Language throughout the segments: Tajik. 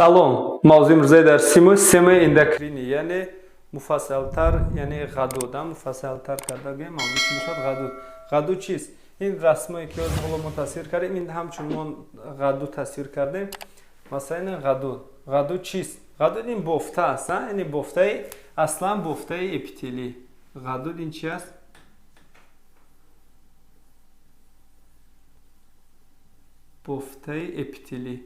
Салом. Мавзӯи имрӯзаи дарси мо системаи эндокринӣ, яъне муфассалтар, яъне ғадуд, муфассалтар карда гӯем, мавзӯъ чӣ мешавад? Ғадуд. Ғадуд чист? Ин расмое ки ҳозир ҳоло мо тасвир кардем, ин ҳамчун мо ғадуд тасвир кардем. Масалан, ин ғадуд. Ғадуд чист? Ғадуд ин бофта аст, яъне бофтаи, аслан бофтаи эпителӣ. Ғадуд ин чи аст? Бофтаи эпителӣ.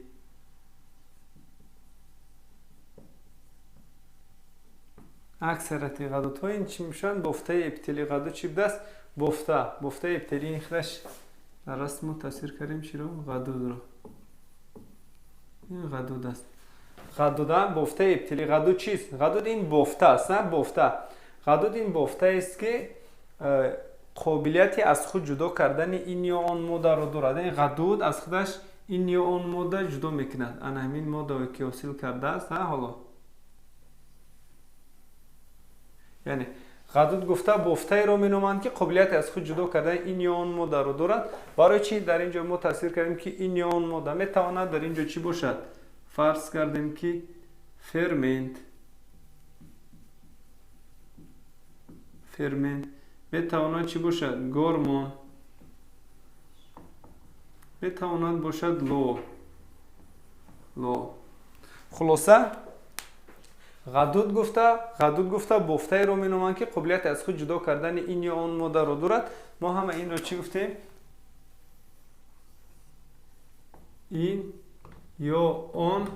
Аксарияти ғадудҳо ин чӣ мешаванд? Бофтаи эпителӣ. Ғадуд чӣ будааст? Бофта. Бофтаи эпителӣ. Ин худаш дар расм мо тасвир кардем чиро? Ғадудро. Ин ғадуд аст. Ғадуда бофтаи эпителӣ. Ғадуд чист? Ғадуд ин бофта аст, бофта. Ғадуд ин бофтаест, ки қобилияти аз худ ҷудо кардани ин ё он моддаро дорад. Ин ғадуд аз худаш ин ё он модда ҷудо мекунад. Ана ҳамин моддаое ки ҳосил кардааст, ҳоло яъне ғадуд гуфта бофтаеро меноманд, ки қобилияти аз худ ҷудо кардани ин ё он моддаро дорад. Барои чӣ дар ин ҷо мо тасвир кардем, ки ин ё он модда метавонад дар ин ҷо чӣ бошад? Фарз кардем, ки фермент, фермент метавонад чӣ бошад? Гормон метавонад бошад, ло. Хулоса, ғадуд гуфта бофтаеро меноманд, ки қобилияти аз худ ҷудо кардани ин ё он моддаро дорад. Мо ҳама инро чӣ гуфтем? Ин ё он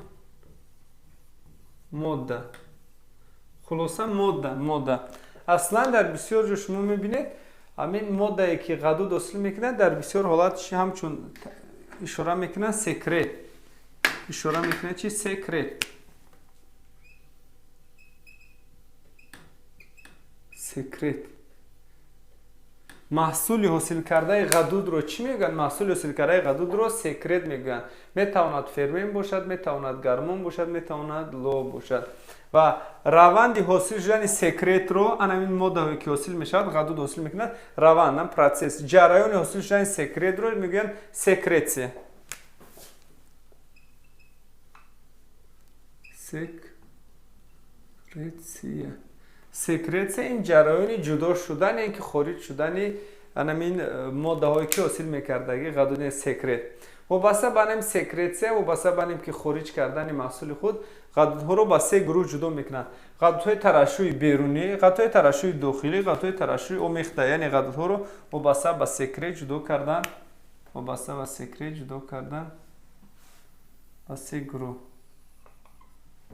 модда. Хулоса, модда. Аслан дар бисёр ҷо шумо мебинед, ҳамин моддае, ки ғадуд ҳосил мекунад, дар бисёр ҳолат ҳамчун ишора мекунад секрет. Ишора мекунад чи? Секрет. Секрет. Маҳсули ҳосилкардаи ғадудро чӣ мегӯянд? Маҳсули ҳосилкардаи ғадудро секрет мегӯянд. Метавонад фермент бошад, метавонад гормон бошад, метавонад ло бошад. Ва раванди ҳосил шудани секретро, ана ҳамин моддаҳое ки ҳосил мешавад, ғадуд ҳосил мекунад, раванд, процесс, ҷараёни ҳосил шудани секретро мегӯянд секретсия. Секретсия. Секретсия ин ҷараёни ҷудо шудан, ин ки хориҷ шудани анамин моддаҳое, ки ҳосил мекардаги ғадуд, секрет. Вобаста ба анам секретсия, вобаста ба анем ки хориҷ кардани маҳсули худ, ғадудҳоро ба се гурӯҳ ҷудо мекунанд: ғадудҳои тарашшӯи берунӣ, ғадудҳои тарашшӯи дохилӣ, ғадудҳои тарашшӯи омехта. Яъне ғадудҳоро вобаста ба секрет ҷудо кардан, вобаста ба секрет ҷудо кардан ба се гурӯҳ.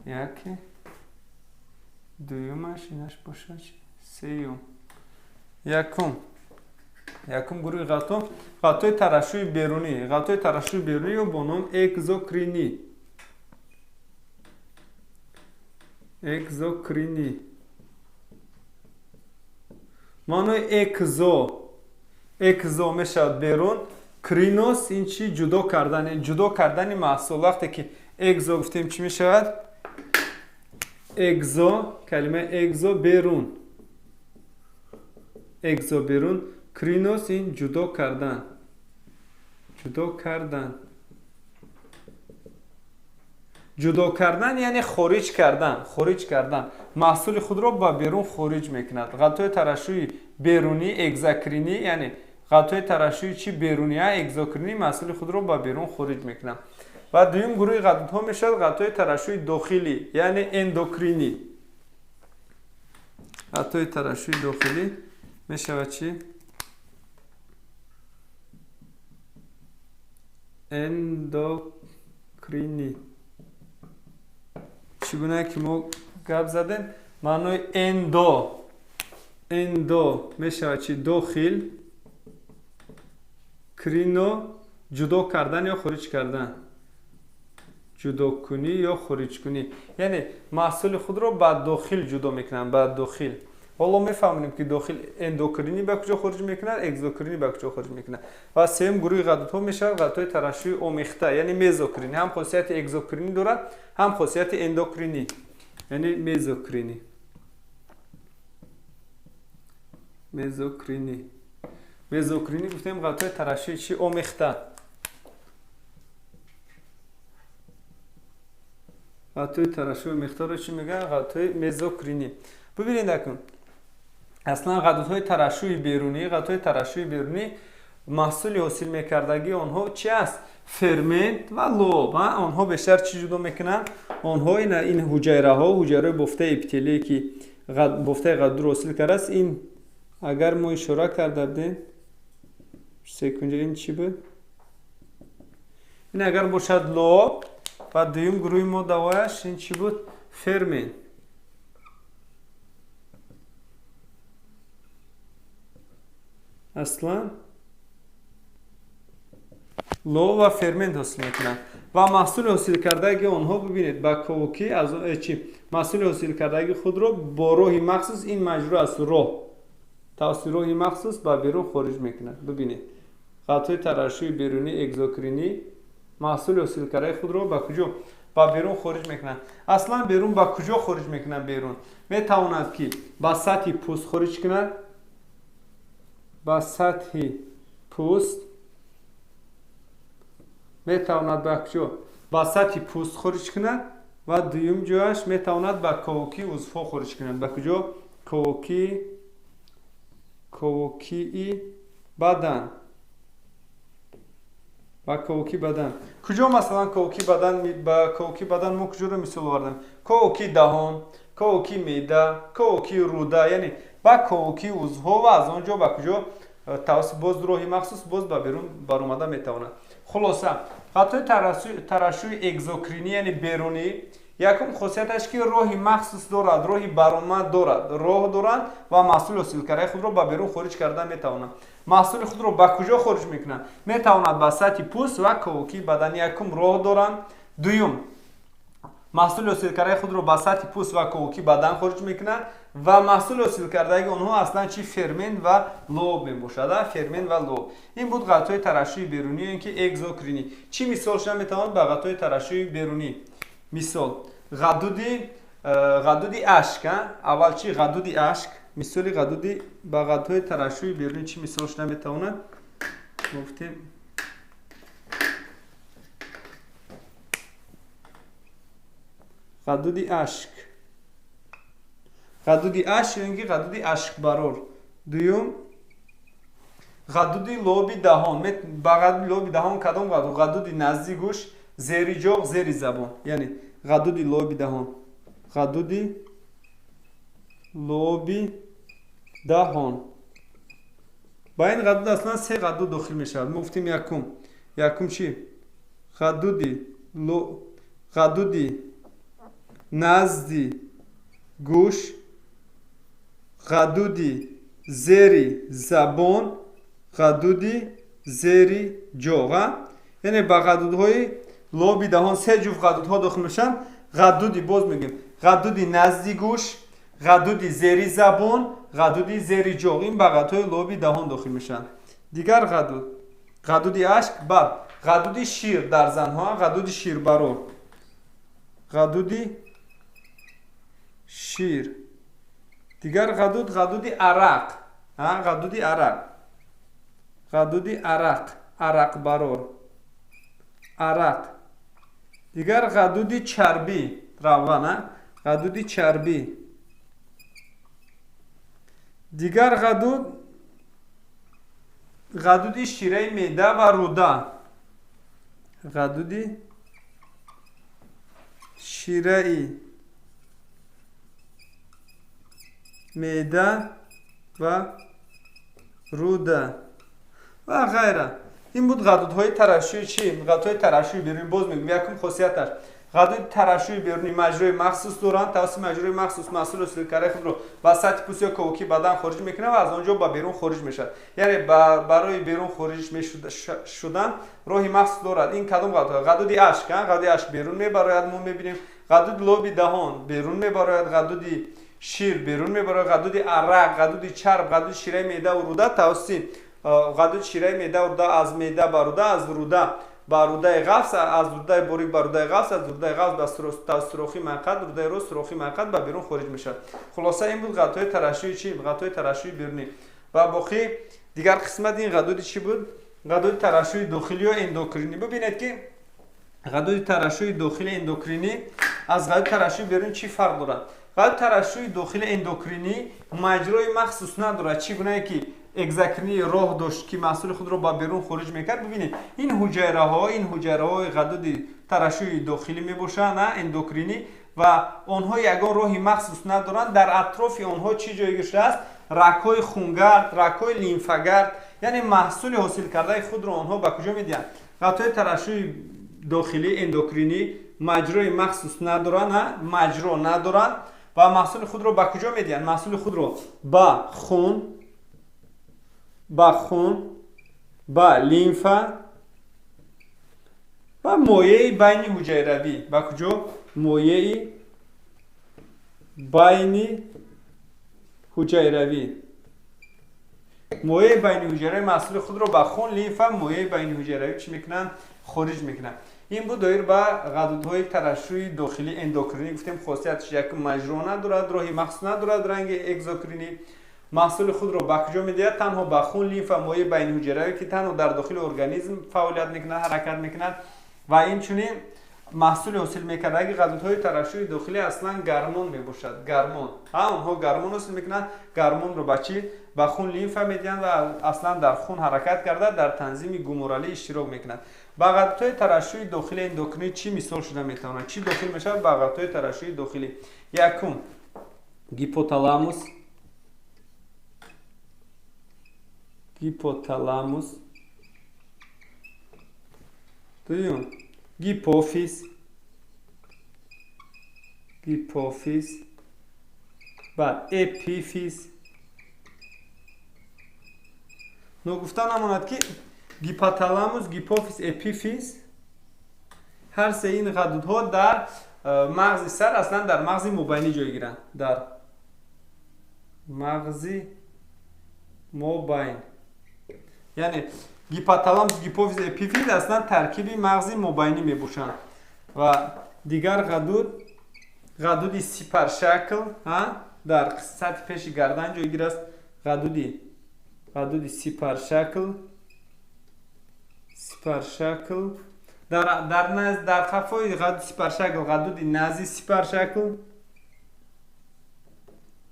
Яке, дуюмаш инаш бошад, сеюм. Якум гурӯҳи ғадудҳо ғадудҳои тарашшӯи берунӣ. Ғадудҳои тарашшӯи берунӣ ё бо ном экзокринӣ. Экзокринӣ, маънои экзо, экзо мешавад берун, кринос ин чи? Ҷудо кардан, ҷудо кардани маҳсул. Вақте ки экзо гуфтем, чӣ мешавад? Экзо, калимаи экзо берун, экзо берун, кринос ин ҷудо кардан, ҷудо кардан. Ҷудо кардан яъне хориҷ кардан, хориҷ кардан. Маҳсули худро ба берун хориҷ мекунад. Ғадудҳои тарашшӯи берунӣ, экзокринӣ, яъне ғадудҳои тарашшӯи чи? Берунӣ, экзокринӣ маҳсули худро ба берун хориҷ мекунад. Ва дуюм гурӯҳи ғадудҳо мешавад ғадудҳои тарашшӯи дохилӣ, яъне эндокринӣ. Ғадудҳои тарашшӯи дохилӣ мешавад чӣ? Эндокринӣ. Чӣ гуна ки мо гап задем, маънои эндо, эндо мешавад чи? Дохил, крино ҷудо кардан ё хориҷ кардан, ҷудокунӣ ё хориҷкунӣ. Яъне маҳсули худро ба дохил ҷудо мекунанд, ба дохил. Ҳоло мефаҳмонем, ки дохил эндокринӣ ба куҷо хориҷ мекунад, экзокринӣ ба куҷо хориҷ мекунад. Ва сеюм гурӯҳи ғадудҳо мешавад ғадудҳои тарашшӯи омехта, яъне мезокринӣ. Ҳам хосияти экзокринӣ дорад, ҳам хосияти эндокринӣ, яъне мезокринӣ. Мезокринӣ. Мезокринӣ гуфтем ғадудҳои тарашшӯи чӣ? Омехта. Ғадудҳои тарашшуи омехтаро чӣ мегӯянд? Ғадудҳои мезокринӣ. Бубинед акун, аслан ғадудҳои тарашшуи берунӣ, ғадудҳои тарашшуи берунӣ маҳсули ҳосил мекардагии онҳо чи аст? Фермент ва лоб. Онҳо бештар чӣ ҷудо мекунанд? Онҳо ин ҳуҷайраҳо, ҳуҷайраҳои бофтаи эпителие, ки бофтаи ғадудро ҳосил кардааст, ин агар мо ишора карда будем, секунҷа, ин чӣ буд? Ин агар бошад лоб, ва дуюм гурӯҳи моддаҳояш ин чӣ буд? Фермент. Аслан лоб ва фермент ҳосил мекунанд ва маҳсули ҳосилкардаги онҳо, бибинед, ба ковокӣ аз чи маҳсули ҳосилкардаги худро бо роҳи махсус, ин маҷро аст, роҳ, тавассути роҳи махсус ба берун хориҷ мекунад. Бибинед, ғадудҳои тарашшуи берунӣ экзокринӣ маҳсули ҳосилкардаи худро ба куҷо? Ба берун хориҷ мекунанд. Аслан берун ба куҷо хориҷ мекунанд? Берун метавонад, ки ба сатҳи пӯст хориҷ кунад, ба сатҳи пӯст метавонад, ба куҷо? Ба сатҳи пӯст хориҷ кунад ва дуюм ҷояш метавонад ба ковокии узвҳо хориҷ кунад. Ба куҷо? Ковокии бадан, ба ковокии бадан. Куҷо масалан ковокии бадан? Ба ковокии бадан мо куҷоро мисол овардем? Ковокии даҳон, ковокии меъда, ковокии рӯда, яъне ба ковокии узвҳо ва аз он ҷо ба куҷо? Тавассути боз роҳи махсус боз ба берун баромада метавонад. Хулоса, ғадудҳои тарашшуи экзокринӣ, яъне берунӣ, якум хосияташ ки роҳи махсус дорад, роҳи баромад дорад, роҳ доранд ва маҳсули ҳосилкардаи худро ба берун хориҷ карда метавонанд. Маҳсули худро ба куҷо хориҷ мекунанд? Метавонад ба сатҳи пӯст ва ковокии бадан. Якум роҳ доранд. Дуюм, маҳсули ҳосилкардаи худро ба сатҳи пӯст ва ковокии бадан хориҷ мекунанд ва маҳсули ҳосилкардаги онҳо аслан чи? Фермент ва лоб мебошад. Фермент ва лоб. Ин буд ғадудҳои тарашшуи берунӣ ё ин ки экзокринӣ. Чӣ мисол шуда метавонад ба ғадудҳои тарашшуи берунӣ? Мисол ғадуди ашк. Аввал чи? Ғадуди ашк. Мисоли ғадуди ба ғадудҳои тарашшуи берунӣ чӣ мисол шуда метавонад? Гуфтем ғадуди ашк, ғадуди ашк ё ин ки ғадуди ашкбарор. Дуюм, ғадуди лоби даҳон. Ба ғадуди лоби даҳон кадом ғадуд? Ғадуди назди гӯш, зери ҷоғ, зери забон, яъне ғадуди лоби даҳон, ғадуди лоби даҳон. Ба ин ғадуд аслан се ғадуд дохил мешавад. Мо гуфтем якум чи? Ғадуди назди гӯш, ғадуди зери забон, ғадуди зери ҷоғ. Яъне ба ғадудҳои лоби даҳон се ҷуфт ғадудҳо дохил мешаванд. Ғадуди, боз мегӯем, ғадуди назди гӯш, ғадуди зери забон, ғадуди зери ҷоғ. Ин ба ғадудҳои лоби даҳон дохил мешаванд. Дигар ғадуд, ғадуди ашк, баъд ғадуди шир дар занҳо, ғадуди ширбарор, ғадуди шир. Дигар ғадуд, ғадуди арақ, ғадуди арақ, ғадуди арақ, арақбарор, арақ. Дигар ғадуди чарбӣ, равған, ғадуди чарбӣ. Дигар ғадуд, ғадуди шираи меъда ва рӯда, ғадуди шираи меъда ва рӯда ва ғайра. Ин буд ғадудҳои тарашшуи чӣ? Ғадудҳои тарашшуи берунӣ. Боз мегӯем, якум хосияташ ғадуди тарашшуи берунӣ маҷрои махсус доранд. Тавассути маҷрои махсус маҳсули ҳосилкардаи худро ба сатҳи пӯст ё ковокии бадан хориҷ мекунад ва аз он ҷо ба берун хориҷ мешавад. Яъне барои берун хориҷ шудан роҳи махсус дорад. Ин кадом ғадуд? Ғадуди ашк. Ғадуди ашк берун мебарояд, мо мебинем. Ғадуди лоби даҳон берун мебарояд, ғадуди шир берун мебарояд, ғадуди арақ, ғадуди чарб, ғадуди шираи меъда ва рӯда тавассути ғадуди шираи меъда ва рӯда аз меъда ба рӯда, аз рӯда ба рӯдаи ғафс, аз рӯдаи борик ба рӯдаи ғафс, аз рӯдаи ғафс ба сурохи майқад, рӯдаи рост, сурохи майқад ба берун хориҷ мешавад. Хулоса, ин буд ғадудҳои тарашшуи чӣ? Ғадудҳои тарашшуи берунӣ. Ва боқӣ дигар қисмати ин ғадуди чӣ буд? Ғадуди тарашшуи дохилӣ ё эндокринӣ. Бибинед, ки ғадуди тарашшуи дохили эндокринӣ Аз ғадуди тарашшуи берун чӣ фарқ дорад? Ғадуди тарашшуи дохили эндокринӣ маҷрои махсус надорад. Чӣ гунае ки экзокринӣ роҳ дошт, ки маҳсули худро ба берун хориҷ мекард. Бибинед, ин ҳуҷайраҳо, ин ҳуҷайраҳои ғадуди тарашшуи дохилӣ мебошанд, на эндокринӣ, ва онҳо ягон роҳи махсус надоранд. Дар атрофи онҳо чӣ ҷойгир шудааст? Рагҳои хунгард, рагҳои лимфагард. Яъне маҳсули ҳосилкардаи худро онҳо ба куҷо медиҳанд? Ғадудҳои тарашшуи дохилӣ эндокринӣ маҷрои махсус надоранд, маҷро надоранд ва маҳсули худро ба куҷо медиҳанд? Маҳсули худро ба хун, ба лимфа ва моеи байни ҳуҷайравӣ. Ба куҷо? Моеи байни ҳуҷайравӣ. Моеи байни ҳуҷайравӣ. Маҳсули худро ба хун, лимфа, моеи байни ҳуҷайравӣ чӣ мекунанд? Хориҷ мекунанд. Ин буд доир ба ғадудҳои тарашшуи дохилӣ эндокринӣ. Гуфтем, хосияташ якум, маҷро надорад, роҳи махсус надорад ранги экзокринӣ. Маҳсули худро ба куҷо медиҳад? Танҳо ба хун, лимфа, моеи байни ҳуҷайравӣ, ки танҳо дар дохили организм фаъолият мекунад, ҳаракат мекунад. Ва инчунин маҳсули ҳосил мекардаги ғадудҳои тарашшуи дохилӣ аслан гармон мебошад. Гармон, онҳо гармон ҳосил мекунанд. Гармонро ба чӣ? Ба хун, лимфа медиҳанд ва аслан дар хун ҳаракат карда, дар танзими гуморалӣ иштирок мекунанд. Ба ғадудҳои тарашшуи дохили эндокринӣ чӣ мисол шуда метавонад? Чӣ дохил мешавад ба ғадудҳои тарашшуи дохилӣ? Якум, гипоталамус. Гипоталамус. Дуюм, гипофиз. Гипофиз. Баъд эпифиз. Ногуфта намонад, ки гипоталамус, гипофиз, эпифиз, ҳар се ин ғадудҳо дар мағзи сар, аслан дар мағзи мобайнӣ ҷой гиранд. Дар мағзи мобайн, яъне гипоталамус, гипофиз, эпифиз аслан таркиби мағзи мобайнӣ мебошанд. Ва дигар ғадуд, ғадуди сипаршакл, дар сатҳи пеши гардан ҷойгир аст. Ғадуди сипаршакл. Сипаршакл дар қафои ғадуди сипаршакл ғадуди назди сипаршакл.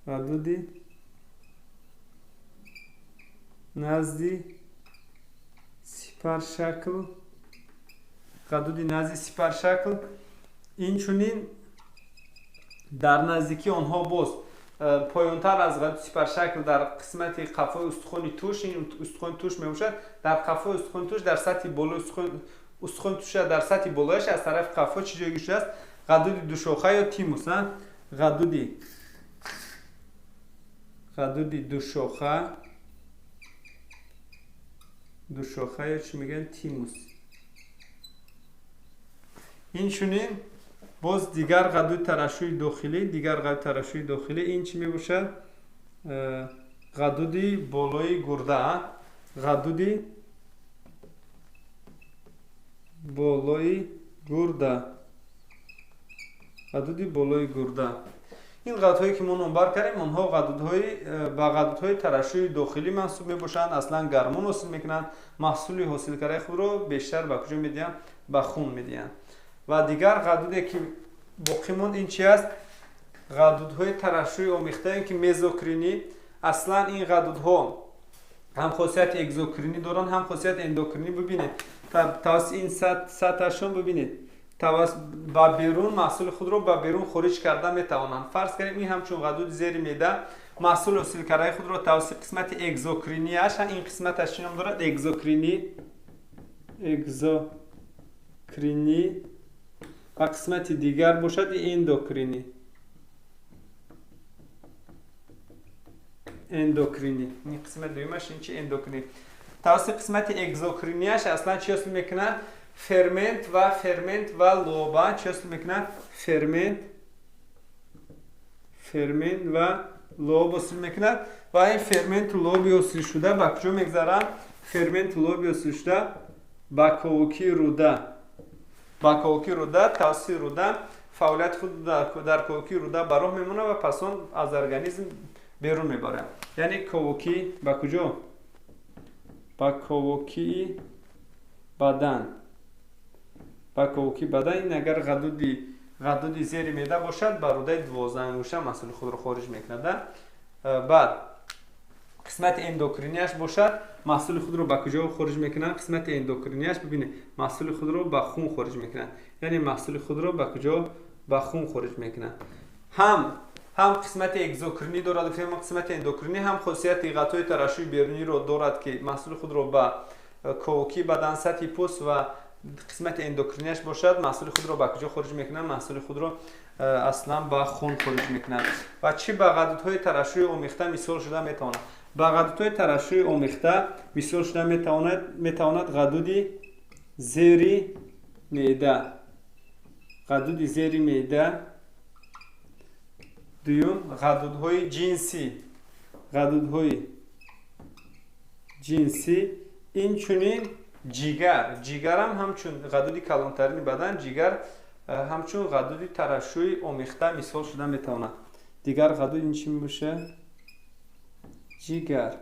Ғадуди назди сипаршакл. Ғадуди назди сипаршакл. Инчунин дар наздикии онҳо боз поёнтар аз ғадуди сипаршакл, дар қисмати қафои устухони туш, ин устухони туш мебошад, дар қафои устухони туш, дар сатҳи болои устухони туша, дар сатҳи болояш, аз тарафи қафо чӣ ҷойгир шудааст? Ғадуди душоха ё тимус. Ғадуди душоха. Душоха ё чӣ мегӯянд? Тимус. Инчунин боз дигар ғадуди тарашшуи дохилӣ. Дигар ғадуди тарашшуи дохилӣ ин чӣ мебошад? Ғадуди болои гурда. Ғадуди болои гурда. Ғадуди болои гурда. Ин ғадудҳое ки мо номбар кардем, онҳо ғадудҳои ба ғадудҳои тарашшуи дохилӣ мансуб мебошанд. Аслан гармон ҳосил мекунанд. Маҳсули ҳосилкардаи худро бештар ба куҷо медиҳанд? Ба хун медиҳанд. Ва дигар ғадуде ки боқӣ монд, ин чи аст? Ғадудҳои тарашшуи омехтае ки мезокринӣ. Аслан ин ғадудҳо ҳам хосияти экзокринӣ доранд, ҳам хосияти эндокринӣ. Бибинед, тавассути ин сатҳашон, бибинед, ба берун маҳсули худро ба берун хориҷ карда метавонанд. Фарз кардем, ин ҳамчун ғадуди зери меъда маҳсули ҳосилкардаи худро тавассути қисмати экзокринияш. Ин қисматаш чӣ ном дорад? Экзокринӣ. Экзокринӣ. Ва қисмати дигар бошад эндокринӣ. Эндокринӣ, ин қисмати дуюмаш ин чи? Эндокринӣ. Тавассути қисмати экзокринияш аслан чӣ ҳосил мекунад? Фермент ва лоба. Чӣ ҳосил мекунад? Фермент ва лоб ҳосил мекунад. Ва ин ферменту лоби ҳосилшуда ба куҷо мегзаранд? Ферменту лоби ҳосилшуда ба ковокии рӯда. Ба ковокии рӯда, тавассути рӯда фаъолияти худ дар ковокии рӯда ба роҳ мемонад ва пас он аз организм берун мебарад. Яъне ковокӣ ба куҷо? Ба ковокии бадан. Ба ковокии бадан. Ин агар ғадуди Ғадуди зери меъда бошад, ба рӯдаи дувоздаҳангушта маҳсули худро хориҷ мекунад. Баъд қисмати эндокринияш бошад, маҳсули худро ба куҷо хориҷ мекунад? Қисмати эндокринияш, бибинед, маҳсули худро ба хун хориҷ мекунад. Яъне маҳсули худро ба куҷо? Ба хун хориҷ мекунад. Ҳам қисмати экзокринӣ дорад, ҳам қисмати эндокринӣ, ҳам хосияти ғадудҳои тарашшуи беруниро дорад, ки маҳсули худро ба ковокии бадан, сатҳи пӯст, ва қисмати эндокринияш бошад, маҳсули худро ба куҷо хориҷ мекунад? Маҳсули худро аслан ба хун хориҷ мекунад. Ва чӣ ба ғадудҳои тарашшуи омехта мисол шуда метавонад? Ба ғадудҳои тарашшуи омехта мисол шуда метавонад ғадуди зери меъда. Ғадуди зери меъда. Дуюм, ғадудҳои ҷинсӣ. Ғадудҳои ҷинсӣ, инчунин ҷигар. Ҷигарам ҳамчун ғадуди калонтарини бадан, ҷигар ҳамчун ғадуди тарашшуи омехта мисол шуда метавонад. Дигар ғадуд ин чӣ мебошад? Ҷигар.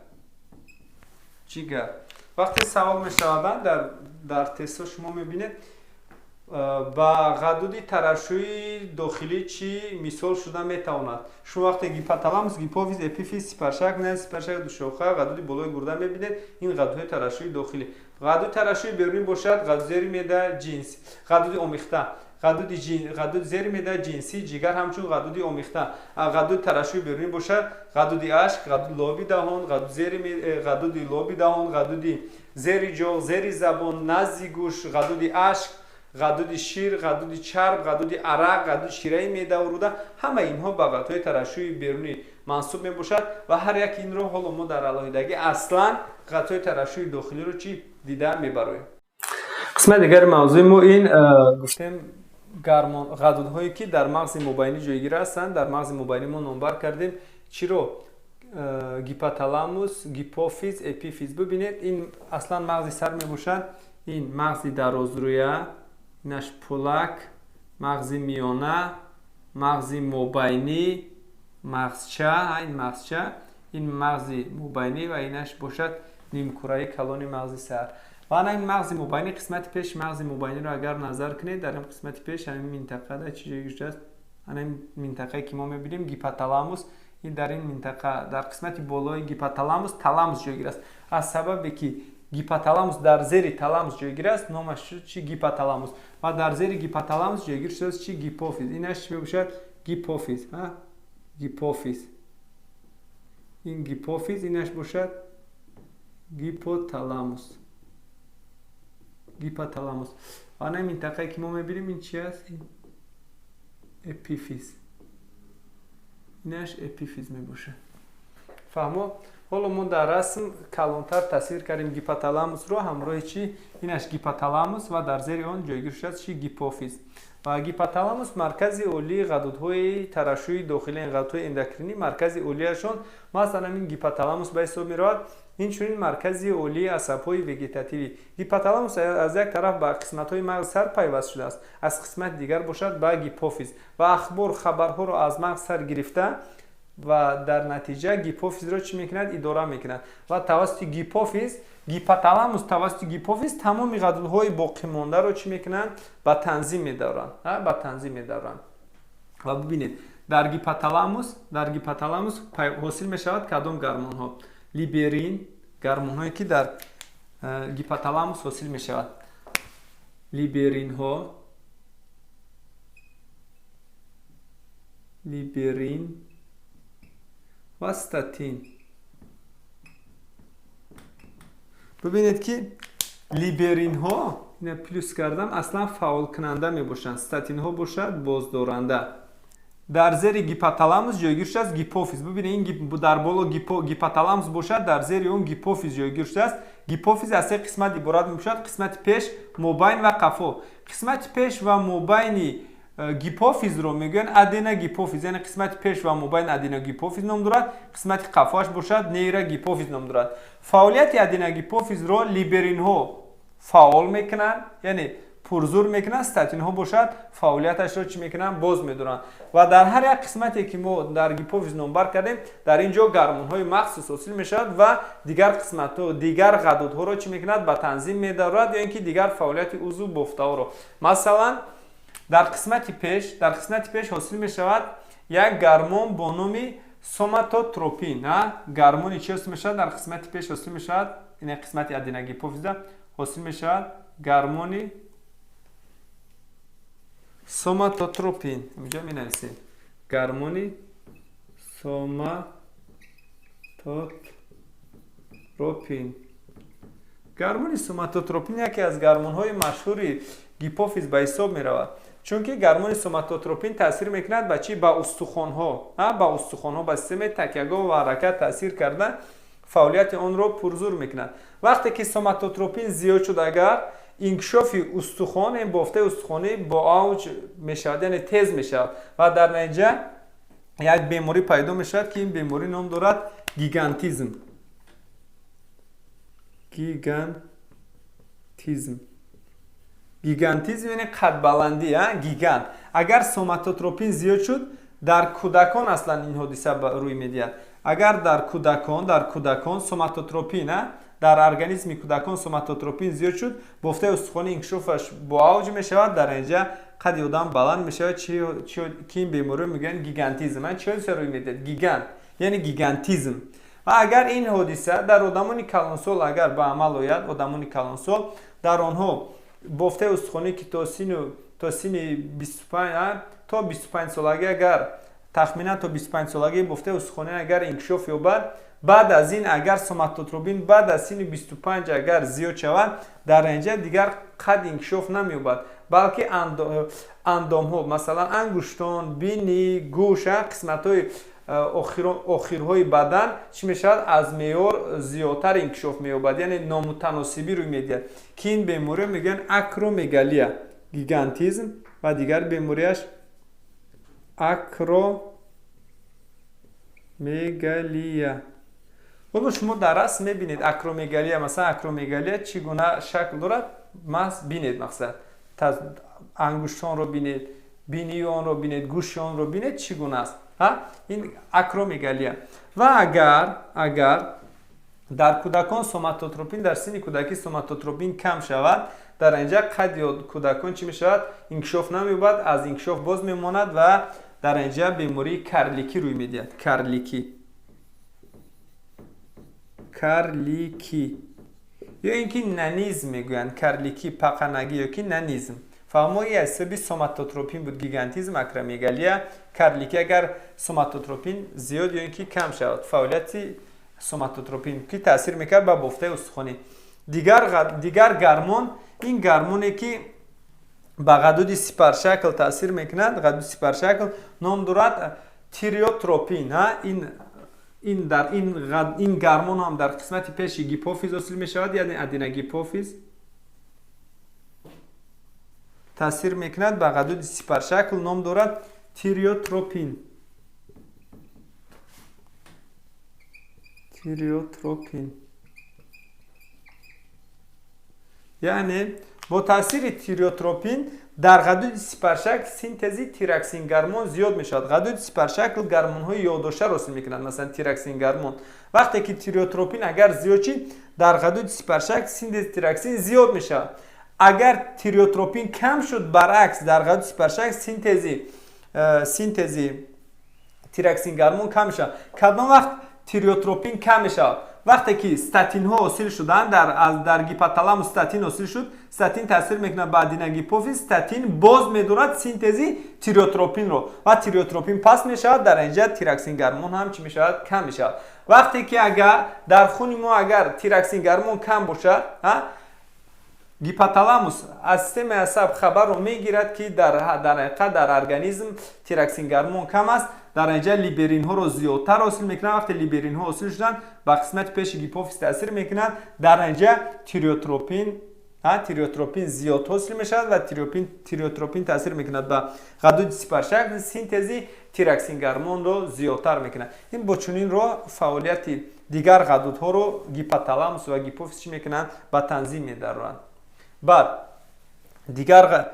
Ҷигар. Вақте савол мешавад дар тестҳо, шумо мебинед, ба ғадуди тарашшуи дохилӣ чӣ мисол шуда метавонад? Шумо вақте гипоталамус, гипофиз, эпифиз, сипаршак, сипаршак душоха, ғадуди болои гурда мебинед, ин ғадудҳои тарашшуи дохилӣ. Ғадуди тарашшуи берунӣ бошад, ғадуди зери меъда, ҷинс, ғадуди омехта, ғадуди зери меъда, ҷинсӣ, ҷигар ҳамчун ғадуди омехта. Ғадуди тарашшуи берунӣ бошад, ғадуди ашк, ғадуди лоби даҳон, ғадуди лоби даҳон, ғадуди зери ҷоғ, зери забон, назди гӯш, ғадуди ашк, ғадуди шир, ғадуди чарб, ғадуди арақ, ғадуди шираи меъда ва рӯда, ҳамаи инҳо ба ғадудҳои тарашшуи берунӣ мансуб мебошад. Ва ҳар як инро ҳоло мо дар алоҳидагӣ аслан ғадудҳои тарашшуи дохилиро чӣ дида мебароем. Қисмати дигари мавзӯи мо ин гуфтем ғадудҳое ки дар мағзи мобайнӣ ҷойгир ҳастанд. Дар мағзи мобайнӣ мо номбар кардем чиро? Гипоталамус, гипофиз, эпифиз. Бибинед, ин аслан мағзи сар мебошад. Ин мағзи дарозрӯя, инаш пулак, мағзи миёна, мағзи мобайнӣ, мағзча, ин мағзча, ин мағзи мобайнӣ ва инаш бошад нимкураи калони мағзи сар. Ва ана ин мағзи мобайнӣ, қисмати пеши мағзи мобайниро агар назар кунед, дар ин қисмати пеш ҳамин минтақада чӣ ҷойгир шудааст? Ана ин минтақае ки мо мебинем, гипоталамус, ин дар ин минтақа, дар қисмати болои гипоталамус таламус ҷойгир аст. Аз сабабе ки гипоталамус дар зери таламус ҷойгир аст, номаш шуд чи? Гипоталамус. Ва дар зери гипоталамус ҷойгир шудааст чи? Гипофиз. Инаш чӣ мебошад? Гипофиз. Гипофиз. Ин гипофиз, инаш бошад гипоталамус. Гипоталамус. Ва ана минтақае ки мо мебинем, ин чи аст? Ин эпифиз. Инаш эпифиз мебошад. Фаҳмо? Ҳоло мо дар расм калонтар тасвир кардем гипоталамусро ҳамроҳи чӣ? Инаш гипоталамус ва дар зери он ҷойгир шудааст чӣ? Гипофиз. Ва гипоталамус маркази олии ғадудҳои тарашшуи дохилӣ, ғадудҳои эндокринӣ, маркази олияшон масалан ин гипоталамус ба ҳисоб меравад. Инчунин маркази олии асабҳои вегетативӣ. Гипоталамус аз як тараф ба қисматҳои мағзи сар пайваст шудааст, аз қисмати дигар бошад ба гипофиз. Ва ахбор, хабарҳоро аз мағзи сар гирифта ва дар натиҷа гипофизро чӣ мекунад? Идора мекунад. Ва тавассути гипофиз, гипоталамус тавассути гипофиз тамоми ғадудҳои боқимондаро чӣ мекунанд? Ба танзим медоранд. Ба танзим медоранд. Ва бибинед, дар гипоталамус ҳосил мешавад кадом гормонҳо? Либерин, гормонҳое ки дар гипоталамус ҳосил мешавад. Либеринҳо, либерин ва статин. Бибинед ки либеринҳо, ина плюс кардам, аслан фаъолкунанда мебошанд, статинҳо бошад боздоранда. Дар зери гипоталамус ҷойгир шудааст гипофиз. Бибинед, ин дар боло гипоталамус бошад, дар зери он гипофиз ҷойгир шудааст. Гипофиз аз се қисмат иборат мебошад: қисмати пеш, мобайн ва қафо. Қисмати пеш ва мобайни гипофизро мегӯянд аденогипофиз, яъне қисмати пеш ва мобайн аденогипофиз ном дорад, қисмати қафоаш бошад нейрогипофиз ном дорад. Фаъолияти аденогипофизро либеринҳо фаъол мекунанд, яъне пурзур мекунанд, статинҳо бошад фаъолияташро чӣ мекунанд? Боз медоранд. Ва дар ҳар як қисмате ки мо дар гипофиз номбар кардем, дар ин ҷо гормонҳои махсус ҳосил мешавад ва дигар қисматҳо, дигар ғадудҳоро чӣ мекунад? Ба танзим медорад, ё ин ки дигар фаъолияти узв бофтаҳоро. Масалан, Дар қисмати пеш, дар қисмати пеш ҳосил мешавад як гармон бо номи соматотропин. Гармони чӣ ҳосил мешавад? Дар қисмати пеш ҳосил мешавад, ин қисмати аденогипофизда ҳосил мешавад гармони соматотропин. Инҷо менависем гармони соматотропин. Гармони соматотропин яке аз гармонҳои машҳури гипофиз ба ҳисоб меравад, чунки гармони соматотропин таъсир мекунад ба чӣ? Ба устухонҳо, ба устухонҳо, ба системаи такягоҳ ва ҳаракат таъсир карда фаъолияти онро пурзур мекунад. Вақте ки соматотропин зиёд шуд, агар инкишофи устухон, ин бофтаи устухонӣ бо авҷ мешавад, яъне тез мешавад ва дар натиҷа як беморӣ пайдо мешавад, ки ин беморӣ ном дорад гигантизм. Гигантизм. Гигантизм яъне қадбаландӣ, гигант. Агар соматотропин зиёд шуд, дар кӯдакон аслан ин ҳодиса рӯй медиҳад. Агар дар кӯдакон соматотропин, дар организми кӯдакон соматотропин зиёд шуд, бофтаи устухонӣ инкишофаш бо авҷ мешавад, дар натиҷа қадди одам баланд мешавад, ки ин бемориро мегӯянд гигантизм. Чӣ ҳодиса рӯй медиҳад? Гигант, яъне гигантизм. Ва агар ин ҳодиса дар одамони калонсол агар ба амал ояд, одамони калонсол, дар онҳо бофтаи устухонӣ, ки то синни 25, то 25 солагӣ, агар тахминан то 25 солагӣ бофтаи устухонӣ агар инкишоф ёбад, баъд аз ин агар соматотропин баъд аз синни 25 агар зиёд шавад, дар натиҷа дигар қад инкишоф намеёбад, балки андомҳо, масалан ангуштон, бинӣ, гӯш, қисматҳои охирҳои бадан чӣ мешавад? Аз меъёр зиёдтар инкишоф меёбад, яъне номутаносибӣ рӯй медиҳад, ки ин бемориро мегӯянд акромегалия. Гигантизм ва дигар бемориаш акромегалия. Ҳоло шумо дар расм мебинед акромегалия, масалан акромегалия чӣ гуна шакл дорад, маҳз бинед, мақсад ангуштонро бинед, бинии онро бинед, гӯши онро бинед, чӣ гуна аст. Ин акромегалия. Ва агар дар кӯдакон соматотропин дар синни кӯдакӣ соматотропин кам шавад, дар инҷа қадди кӯдакон чӣ мешавад? Инкишоф намеёбад, аз инкишоф боз мемонад ва дар инҷа бемории карликӣ рӯй медиҳад. Карликӣ, карликӣ ё ин ки нанизм мегӯянд. Карликӣ, пақанагӣ ё ки нанизм. Фаҳмои аз ҳисоби соматотропин буд: гигантизм, акромегалия, карликӣ, агар соматотропин зиёд ё ин ки кам шавад, фаъолияти соматотропин, ки таъсир мекард ба бофтаи устухонӣ. Дигар гармон, ин гармоне ки ба ғадуди сипаршакл таъсир мекунад, ғадуди сипаршакл, ном дорад тиреотропин. Ин дар ин гармон ҳам дар қисмати пеши гипофиз ҳосил мешавад, яъне аденогипофиз, таъсир мекунад ба ғадуди сипаршакл, ном дорад тиреотропин. Тиреотропин, яъне бо таъсири тиреотропин дар ғадуди сипаршакл синтези тироксин гармон зиёд мешавад. Ғадуди сипаршакл гармонҳои ёддоштаро ҳосил мекунад, масалан тироксин гармон. Вақте ки тиреотропин агар зиёд шид, дар ғадуди сипаршакл синтези тироксин зиёд мешавад. Агар тиреотропин кам шуд, баръакс, дар ғадуди сипаршакл синтези тироксин гармон кам мешавад. Кадом вақт тиреотропин кам мешавад? Вақте ки статинҳо ҳосил шуданд, дар гипоталамус статин ҳосил шуд, статин таъсир мекунад ба аденогипофиз, статин боз медорад синтези тиреотропинро ва тиреотропин паст мешавад, дар инҷа тироксин гармон ҳам чӣ мешавад? Кам мешавад. Вақте ки агар дар хуни мо агар тироксин гармон кам бошад, гипоталамус аз системаи асаб хабарро мегирад, ки дар ҳақиқат дар организм тироксин гармон кам аст, дар инҷа либеринҳоро зиёдтар ҳосил мекунад. Вақте либеринҳо ҳосил шуданд, ба қисмати пеши гипофиз таъсир мекунад, дар инҷа тиреотропин зиёд ҳосил мешавад ва тиреотропин таъсир мекунад ба ғадуди сипаршакл, синтези тироксин гармонро зиёдтар мекунад. Ин бо чунин роҳ фаъолияти дигар ғадудҳоро гипоталамус ва гипофиз чӣ мекунанд? Ба танзим медароранд. Баъд дигар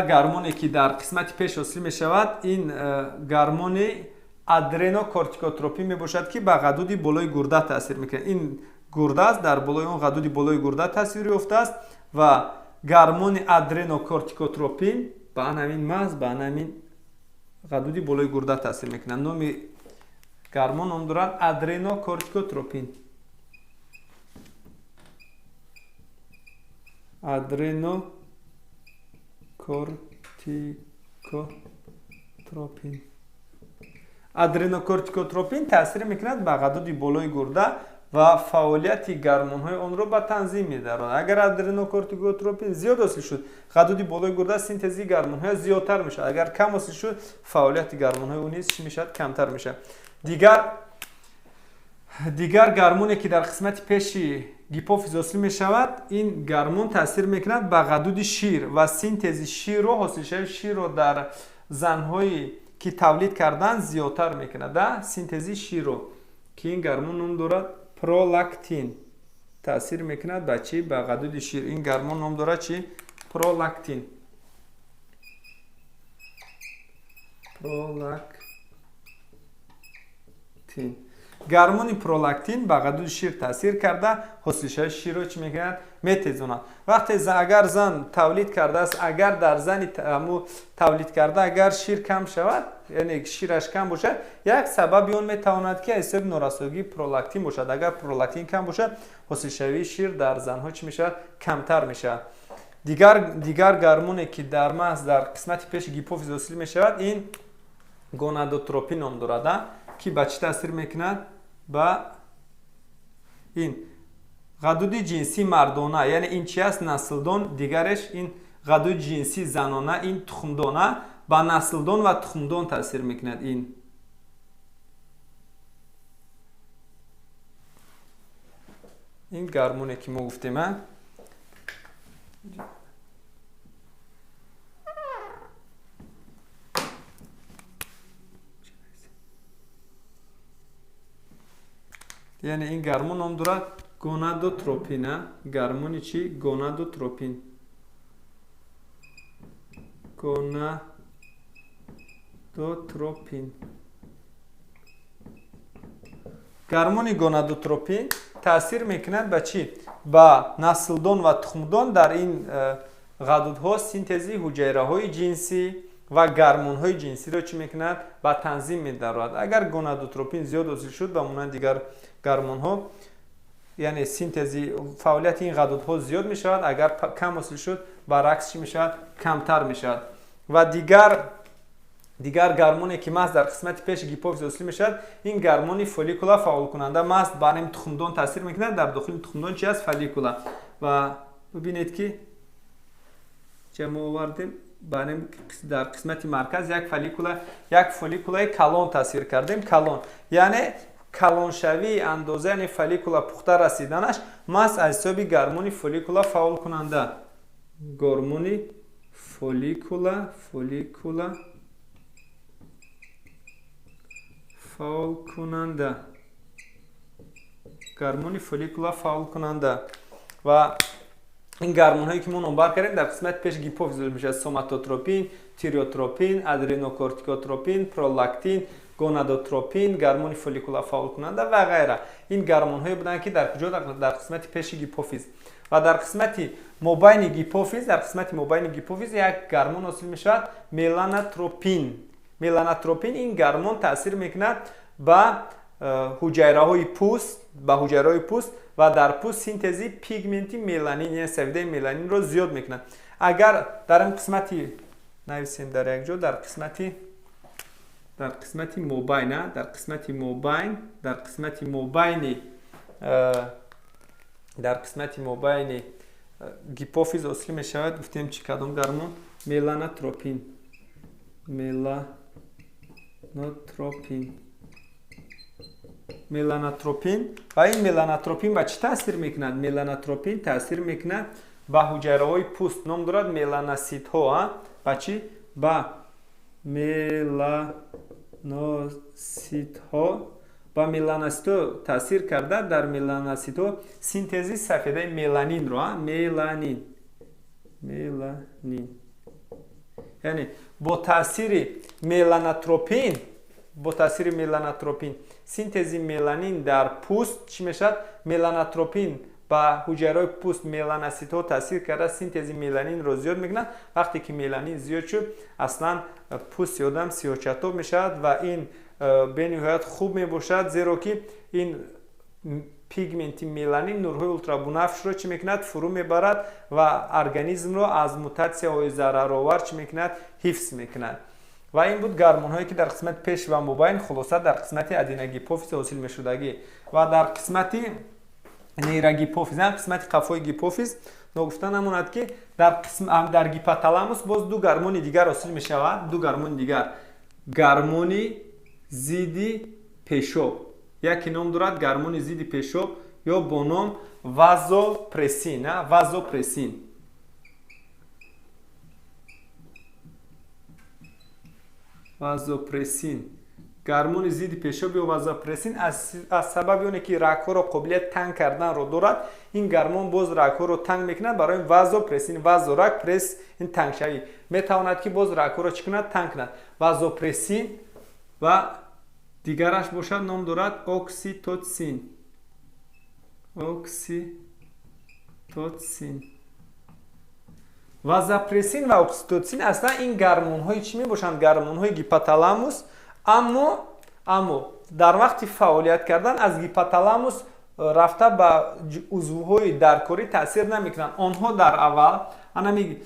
гармоне, ки дар қисмати пеш ҳосил мешавад, ин гармони адренокортикотропин мебошад, ки ба ғадуди болои гурда таъсир мекунад. Ин гурда аст, дар болои он ғадуди болои гурда таъсир ёфтааст ва гармони адренокортикотропин ба ҳамин маҳз ба ҳамин ғадуди болои гурда таъсир мекунад. Номи гармон ном дорад адренокортикотропин. Адренокортикотропин. Адренокортикотропин таъсир мекунад ба ғадуди болои гурда ва фаъолияти гармонҳои онро ба танзим медарорад. Агар адренокортикотропин зиёд ҳосил шуд, ғадуди болои гурда синтези гармонҳоя зиёдтар мешавад. Агар кам ҳосил шуд, фаъолияти гармонҳои ӯ низ чӣ мешавад? Камтар мешавад. Дигар гармоне ки дар қисмати пеши гипофиз ҳосил мешавад, ин гармон таъсир мекунад ба ғадуди шир ва синтези ширро, ҳосилшавии ширро дар занҳое ки тавлид кардан зиёдтар мекунад, синтези ширро, ки ин гармон ном дорад пролактин. Таъсир мекунад ба чӣ? Ба ғадуди шир. Ин гармон ном дорад чӣ? Пролактин. Пролактин. Гармони пролактин ба ғадуди шир таъсир карда ҳосилшавии ширро чӣ мекунад? Метезонад. Вақте агар зан тавлид кардааст, агар дар зани тавлид карда агар шир кам шавад, яъне шираш кам бошад, як сабаби он метавонад ки аз ҳисоби норасогии пролактин бошад. Агар пролактин кам бошад, ҳосилшавии шир дар занҳо чӣ мешавад? Камтар мешавад. Дигар гармоне ки дар маҳз дар қисмати пеши гипофиз ҳосил мешавад, ин гонадотропин ном дорад, ки ба чӣ таъсир мекунад? Ба ин ғадуди ҷинсии мардона, яъне ин чи аст? Наслдон. Дигареш ин ғадуди ҷинсии занона, ин тухмдона, ба наслдон ва тухмдон таъсир мекунад. Ин гармоне ки мо гуфтем, яъне ин гармон ном дорад гонадотропин. Гармони чӣ? Гонадотропин. Гонадотропин. Гармони гонадотропин таъсир мекунад ба чӣ? Ба наслдон ва тухмдон. Дар ин ғадудҳо синтези ҳуҷайраҳои ҷинсӣ ва гармонҳои ҷинсиро чӣ мекунад? Ба танзим медарорад. Агар гонадотропин зиёд ҳосил шуд, ба монанди дигар гармонҳо, яъне синтези фаъолияти ин ғадудҳо зиёд мешавад. Агар кам ҳосил шуд, баръакс чӣ мешавад? Камтар мешавад. Ва дигар гармоне ки маҳз дар қисмати пеши гипофиз ҳосил мешавад, ин гармони фолликула фаъолкунанда маҳз ба ҳамин тухмдон таъсир мекунад. Дар дохили тухмдон чи аст? Фолликула. Ва бибинед ки ча мо овардем, дар қисмати марказ як фолликулаи калон тасвир кардем. Калон, яъне калоншавии андоза, яъне фолликула пухта расиданаш маҳз аз ҳисоби гармони фолликула фаъолкунанда. Гормони фолликула фаъолкунанда. Гармони фолликула фаъолкунанда. Ва ин гармонҳое ки мо номбар кардем дар қисмати пеши гипофиз мешавад: соматотропин, тиреотропин, адренокортикотропин, пролактин, гонадотропин, гармони фолликула фаъолкунанда ва ғайра. Ин гармонҳое буданд ки дар куҷо? Дар қисмати пеши гипофиз. Ва дар қисмати мобайни гипофиз, дар қисмати мобайни гипофиз як гармон ҳосил мешавад: меланотропин. Меланотропин ин гармон таъсир мекунад ба ҳуҷайраҳои пӯст, ба ҳуҷайраҳои пӯст ва дар пӯст синтези пигменти меланин, яъне сафедаи меланинро зиёд мекунад. Агар дар ин қисмати нависем дар як ҷо, дар қисмати мобайн, дар қисмати мобайн, дар қисмати мобайни, дар қисмати мобайни гипофиз ҳосил мешавад, гуфтем чӣ? Кадом гармон? Меланотропин. Меланотропин. Меланотропин. Ва ин меланотропин ба чӣ таъсир мекунад? Меланотропин таъсир мекунад ба ҳуҷайраҳои пӯст, ном дорад меланоситҳо. Ба чӣ? Ба меланоситҳо. Ба меланоситҳо таъсир карда дар меланоситҳо синтези сафедаи меланинро, меланин, меланин, яъне бо таъсири меланотропин, бо таъсири меланотропин синтези меланин дар пӯст чӣ мешавад? Меланотропин Ба ҳуҷайраҳои пӯст меланоситҳо таъсир карда, синтези меланинро зиёд мекунад. Вақте ки меланин зиёд шуд, аслан пӯсти одам сиёҳчатоб мешавад ва ин бениҳоят хуб мебошад, зеро ки ин пигменти меланин нурҳои ултрабунафшро чӣ мекунад? Фурӯ мебарад ва организмро аз мутатсияҳои зараровар чӣ мекунад? Ҳифз мекунад. Ва ин буд гармонҳое, ки дар қисмати пеш ва мобайн, хулоса дар қисмати аденогипофиз ҳосил мешудагӣ. Ва дар қисмати нейрогипофиз, қисмати қафои гипофиз, ногуфта намонад, ки дар гипоталамус боз ду гармони дигар ҳосил мешавад, ду гармони дигар: гармони зидди пешоб, яке ном дорад гармони зидди пешоб ё бо ном вазопрессин, вазопрессин. Вазопрессин, гармони зидди пешоб ё вазопрессин аз сабаби оне ки рагҳоро қобилият танг карданро дорад, ин гармон боз рагҳоро танг мекунад. Барои вазопрессин, вазо раг, пресс ин тангшавӣ, метавонад ки боз рагҳоро чӣ кунад? Танг кунад. Вазопрессин ва дигараш бошад, ном дорад окситоцин, окситоцин. Вазопрессин ва окситоцин аслан ин гармонҳои чӣ мебошанд? Гармонҳои гипоталамус. Аммо дар вақти фаъолият кардан аз гипоталамус рафта ба узвҳои даркорӣ таъсир намекунанд. Онҳо дар аввал, анами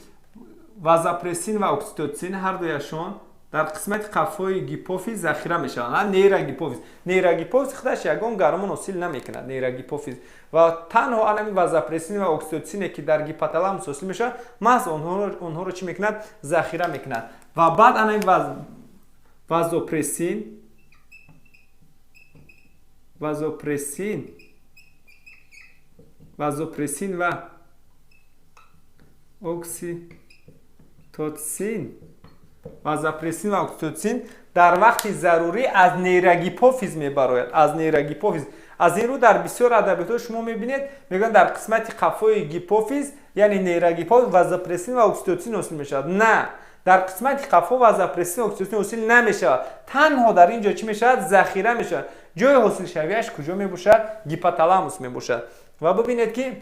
вазопрессин ва окситоцин, ҳардуяшон дар қисмати қафои гипофиз захира мешаванд, нейрогипофиз. Нейрогипофиз худаш ягон гармон ҳосил намекунад, нейрогипофиз, ва танҳо анами вазопрессин ва окситоцине, ки дар гипоталамус ҳосил мешавад, маҳз онҳоро чӣ мекунад? Захира мекунад. Ва баъд анами вазопрессин ва окситоцин, вазопрессин ва окситоцин дар вақти зарурӣ аз нейрогипофиз мебарояд, аз нейрогипофиз. Аз ин рӯ дар бисёр адабиётҳо шумо мебинед, мегӯянд, дар қисмати қафои гипофиз, яъне нейрогипофиз, вазопрессин ва окситоцин ҳосил мешавад. На, дар қисмати қафо вазопрессин ва окситоцин ҳосил намешавад. Танҳо дар ин ҷо чӣ мешавад? Захира мешавад. Ҷои ҳосилшавиаш куҷо мебошад? Гипоталамус мебошад. Ва бибинед, ки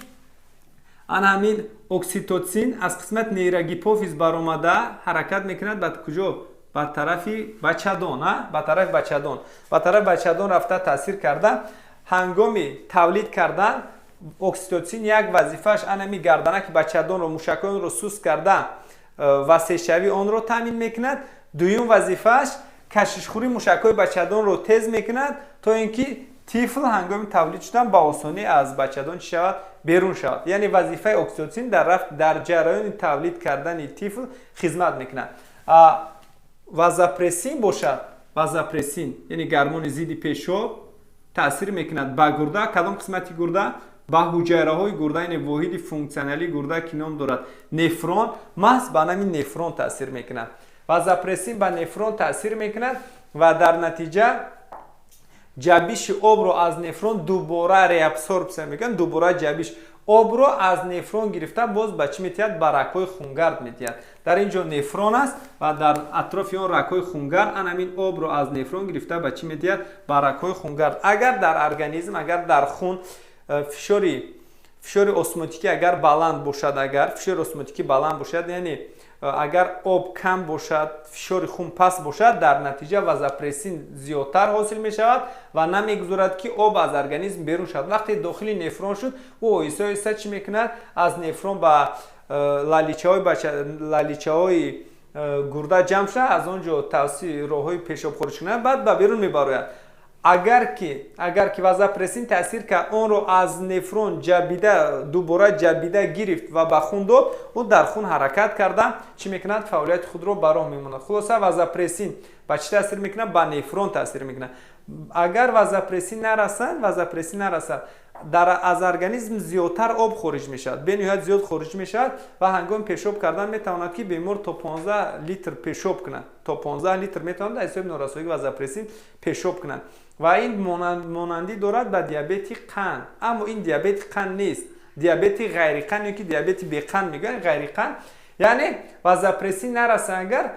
ана ҳамин окситоцин аз қисмати нейрогипофиз баромада ҳаракат мекунад ба куҷо? Ба тарафи бачадон, ба тарафи бачадон. Ба тарафи бачадон рафта таъсир карда, ҳангоми тавлид кардан окситоцин як вазифааш анами гарданаки бачадонро, мушакҳои онро суст карда, васеъшавии онро таъмин мекунад. Дуюм вазифааш кашишхӯрии мушакҳои бачадонро тез мекунад, то ин ки тифл ҳангоми тавлид шудан ба осонӣ аз бачадон чӣ шавад? Берун шавад. Яъне вазифаи окситоцин дар ҷараёни тавлид кардани тифл хизмат мекунад. Вазопрессин бошад, вазопрессин, яъне гармони зидди пешоб, таъсир мекунад ба гурда. Кадом қисмати гурда? Ба ҳуҷайраҳои гурда, яъне воҳиди функсионалии гурда, ки ном дорад нефрон, маҳз ба нами нефрон таъсир мекунад. Вазопрессин ба нефрон таъсир мекунад ва дар натиҷа ҷабиши обро аз нефрон дубора реабсорбсия мекунад, дубора ҷабиш обро аз нефрон гирифта, боз ба чӣ метиҳад? Ба рагҳои хунгард метиҳад. Дар ин ҷо нефрон аст ва дар атрофи он рагҳои хунгард. Анамин обро аз нефрон гирифта ба чӣ метиҳад? Ба рагҳои хунгард. Агар дар организм, агар дар хун фишори осмотикӣ агар баланд бошад, агар фишори осмотикӣ баланд бошад, яъне агар об кам бошад, фишори хун паст бошад, дар натиҷа вазопрессин зиёдтар ҳосил мешавад ва намегузорад, ки об аз организм берун шавад. Вақте дохили нефрон шуд, ӯ оҳиста оҳиста чӣ мекунад? Аз нефрон ба лаличаҳои гурда ҷамъ шуда, аз он ҷо тавассути роҳҳои пешоб хориҷ кунад, баъд ба берун мебарояд. Агар ки вазопрессин таъсир кард, онро аз нефрон ҷабида, дубора ҷабида гирифт ва ба хун дод, ӯ дар хун ҳаракат карда чӣ мекунад? Фаъолияти худро ба роҳ мемонад. Хулоса, вазопрессин ба чӣ таъсир мекунад? Ба нефрон таъсир мекунад. Агар вазопрессин нарасад, вазопрессин нарасад, аз организм зиёдтар об хориҷ мешавад, бениҳоят зиёд хориҷ мешавад ва ҳангоми пешоб кардан метавонад, ки бемор то 15 литр пешоб кунад, то 15 литр метавонад аз ҳисоби норасоии вазопрессин пешоб кунад. Ва ин монандӣ дорад ба диабети қанд, аммо ин диабети қанд нест, диабети ғайриқанд ё ки диабети беқанд мегӯянд, ғайриқанд. Яъне вазопрессин нараса агар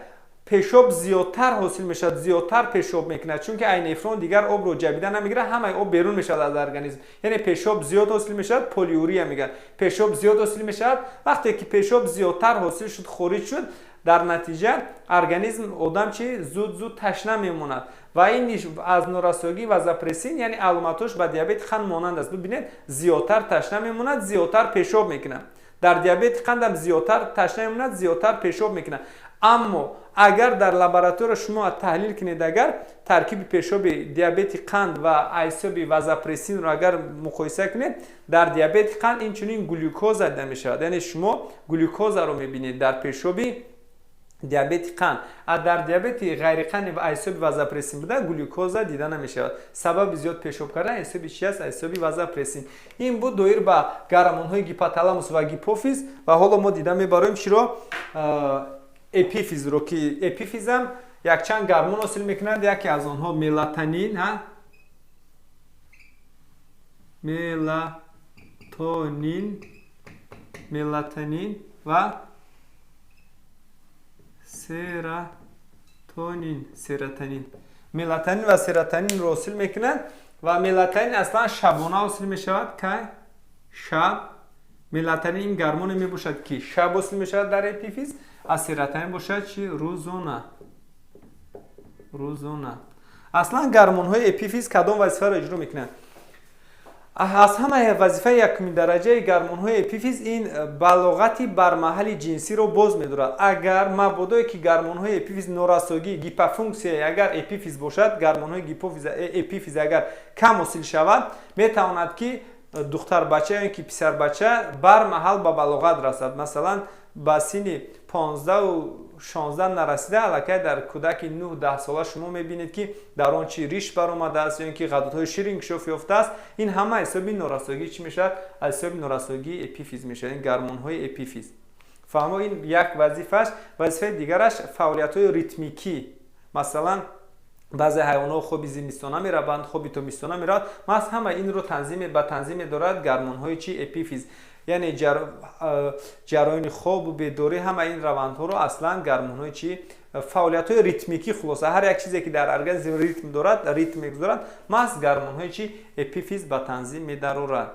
Пешоб зиёдтар ҳосил мешавад, зиёдтар пешоб мекунад, чунки ай нефрон дигар обро ҷабида намегирад, ҳамаи об берун мешавад аз организм. Яъне пешоб зиёд ҳосил мешавад, полиурия мегӯянд. Пешоб зиёд ҳосил мешавад. Вақте ки пешоб зиёдтар ҳосил шуд, хориҷ шуд, дар натиҷа организм одам чи зуд-зуд ташна мемонад. Ва ин аз норасогӣ вазопрессин, яъне аломатҳош ба диабети қанд монанд аст. Бибинед, зиёдтар ташна мемонад, зиёдтар пешоб мекунад. Дар диабети қандам зиёдтар ташна мемонад, зиёдтар пешоб мекунад. Аммо агар дар лаборатория шумо таҳлил кунед, агар таркиби пешоби диабети қанд ва ҳисоби вазопрессинро агар муқоиса кунед, дар диабети қанд инчунин глюкоза дида мешавад. Яъне шумо глюкозаро мебинед дар пешоби диабети қанд. А дар диабети ғайриқанди ва ҳисоби вазопрессин буда глюкоза дида намешавад. Сабаби зиёд пешоб кардан ҳисоби чи аст? Ҳисоби вазопрессин. Ин буд доир ба гормонҳои гипоталамус ва гипофиз. Ва ҳоло мо дида мебароем чиро? Эпифизро, ки эпифизам якчанд гормон ҳосил мекунад. Яке аз онҳо мелатонин, мелатонин ва серотонин. Мелатонин ва серотонинро ҳосил мекунад ва мелатонин аслан шабона ҳосил мешавад. Кай? Шаб. Мелатонин ин гормоне мебошад, ки шаб ҳосил мешавад дар эпифиз, а серотонин бошад чи? Рӯзона. Рӯзона. Аслан гормонҳои эпифиз кадом вазифаро иҷро мекунанд? Аз ҳама вазифаи якуми дараҷаи гормонҳои эпифиз ин балоғати бармаҳали ҷинсиро боз медорад. Агар мабодое ки гормонҳои эпифиз норасогӣ, гипофунксия агар эпифиз бошад, гормонҳои эпифиз агар кам ҳосил шавад, метавонад ки духтарбача ё ки писарбача бармаҳал ба балоғат расад. Масалан, ба синни 15-16 нарасида аллакай дар кӯдаки 9-10 сола шумо мебинед, ки дар он чи риш баромадааст ё ин ки ғадудҳои шир инкишоф ёфтааст. Ин ҳама ҳисоби норасогӣ чӣ мешавад? Аз ҳисоби норасогии эпифиз мешавад, ин гормонҳои эпифиз. Фаҳмо, ин як вазифааш. Вазифаи дигараш фаъолиятҳои ритмикӣ. Масалан, баъзе ҳайвонҳо хоби зимистона мераванд, хоби тобистона мераванд. Маҳз ҳама инро ба танзим медорад гормонҳои чи? Эпифиз. Яъне ҷараёни хобу бедорӣ, ҳама ин равандҳоро аслан гормонҳои чи? Фаъолиятҳои ритмикӣ. Хулоса, ҳар як чизе ки дар организм ритм дорад, ритм мегузорад, маҳз гормонҳои чи? Эпифиз ба танзим медарорад.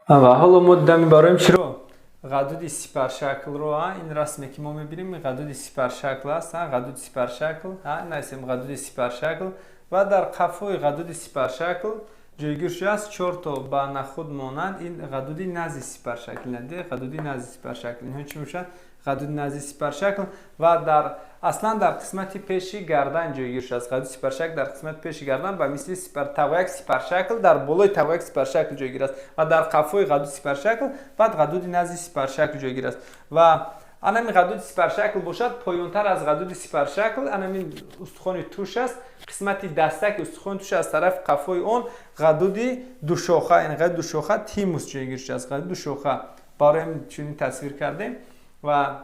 Ва ҳоло мо дида мебароем чиро? Ғадуди сипаршаклро. Ин расме ки мо мебинем, ғадуди сипаршакл аст. Ғадуди сипаршакл, нависем ғадуди сипаршакл. Ва дар қафои ғадуди сипаршакл ҷойгир шудааст чорто ба нахуд монанд ин ғадуди назди сипаршакл, ғадуди назди сипаршакл. Инҳо чӣ мешавад? Ғадуди назди сипаршакл. Ва дар аслан дар қисмати пеши гардан ҷойгир шудааст ғадуди сипаршакл. Дар қисмати пеши гардан ба мисли таваяк сипаршакл, дар болои таваяк сипаршакл ҷойгир аст ва дар қафои ғадуди сипаршакл баъд ғадуди назди сипаршакл ҷойгир аст. Ва анами ғадуди сипаршакл бошад, поёнтар аз ғадуди сипаршакл анами устухони туш аст. Қисмати дастаки устухони туш аз тарафи қафои он ғадуди душоха, яъне ғадуди душоха тимус ҷойгир шудааст. Ғадуди душоха барои чунин тасвир кардем. Ва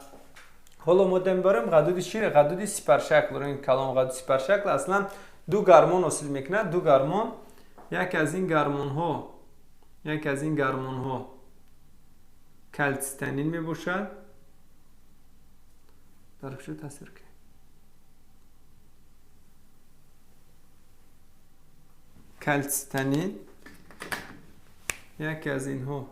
ҳоло мо мебарем ғадуди чи? Ғадуди сипаршакл. Ин калом ғадуди сипаршакл аслан ду гормон ҳосил мекунад, ду гормон. Яке аз ин гормонҳо калситонин мебошад. Дар куҷо тасвир кунем? Калситонин яке аз инҳо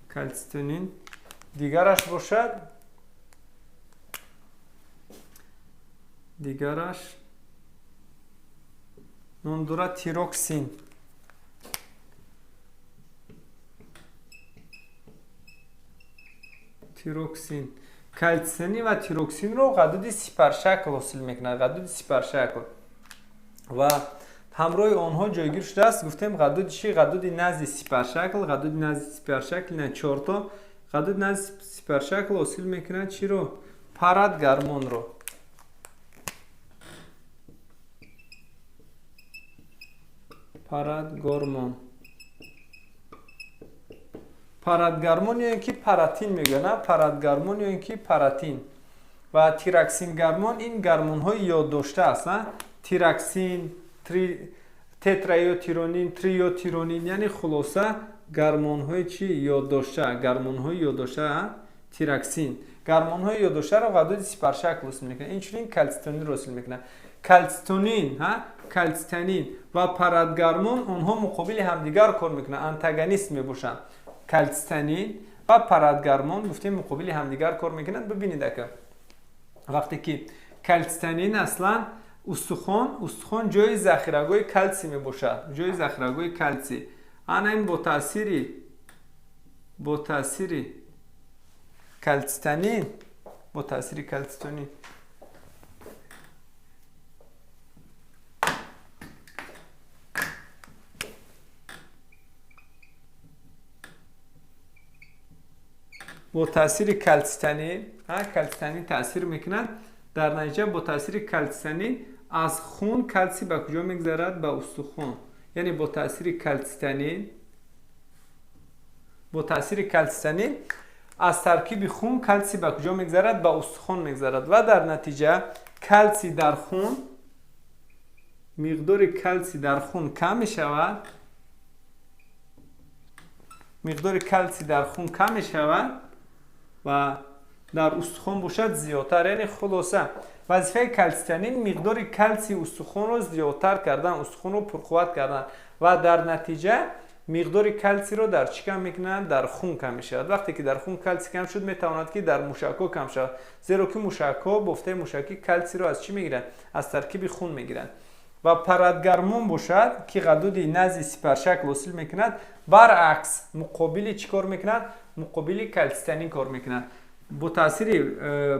калситонин, дигараш бошад, дигараш ном дорад тироксин. Тироксин. Калситонин ва тироксинро ғадуди сипаршакл ҳосил мекунад, ғадуди сипаршакл. Ва ҳамроҳи онҳо ҷойгир шудааст, гуфтем, ғадуди чи? Ғадуди назди сипаршакл. Ғадуди назди сипаршакл на чорто. Ғадуди назди сипаршакл ҳосил мекунад чиро? Паратгормонро. Паратгормон. Паратгормон ё ин ки паратин мегӯянд, паратгормон ё ин ки паратин. Ва тироксин гормон ин гормонҳои ёддошта аст. Тироксин, тетраиотиронин, трииотиронин, яъне хулоса Гормонҳои чӣ ёддошта? Гормонҳои ёддошта, тироксин. Гормонҳои ёддоштаро ғадуди сипаршакл ҳосил мекунад. Инчунин калситонинро ҳосил мекунад. Калситонин, калситонин ва паратгормон онҳо муқобили ҳамдигар кор мекунанд, антагонист мебошанд. Калситонин ва паратгормон гуфтем муқобили ҳамдигар кор мекунанд. Бибинед ака, вақте ки калситонин аслан устухон ҷои захирагоҳи калсий мебошад, ҷои захирагоҳи калсий. Ана ин бо таъсири калситонин, бо таъсири калситонин бо таъсири калситонин, калситонин таъсир мекунад. Дар натиҷа бо таъсири калситонин аз хун калсий ба куҷо мегузарад? Ба устухон. Яъне бо таъсири калситонин аз таркиби хун калсий ба куҷо мегузарад? Ба устухон мегузарад ва дар натиҷа калсий дар хун, миқдори калсий дар хун кам мешавад, миқдори калсий дар хун кам мешавад ва дар устухон бошад зиёдтар. Яъне хулоса вазифаи калситонин миқдори калсии устухонро зиёдтар кардан, устухонро пурқувват кардан ва дар натиҷа миқдори калсийро дар чӣ кам мекунанд? Дар хун кам мешавад. Вақте ки дар хун калсий кам шуд, метавонад ки дар мушакҳо кам шавад, зеро ки мушакҳо, бофтаи мушакӣ калсийро аз чӣ мегиранд? Аз таркиби хун мегиранд. Ва паратгормон бошад, ки ғадуди назди сипаршакл ҳосил мекунад, баръакс муқобили чӣ кор мекунад? Муқобили калситонин кор мекунад. Бо таъсири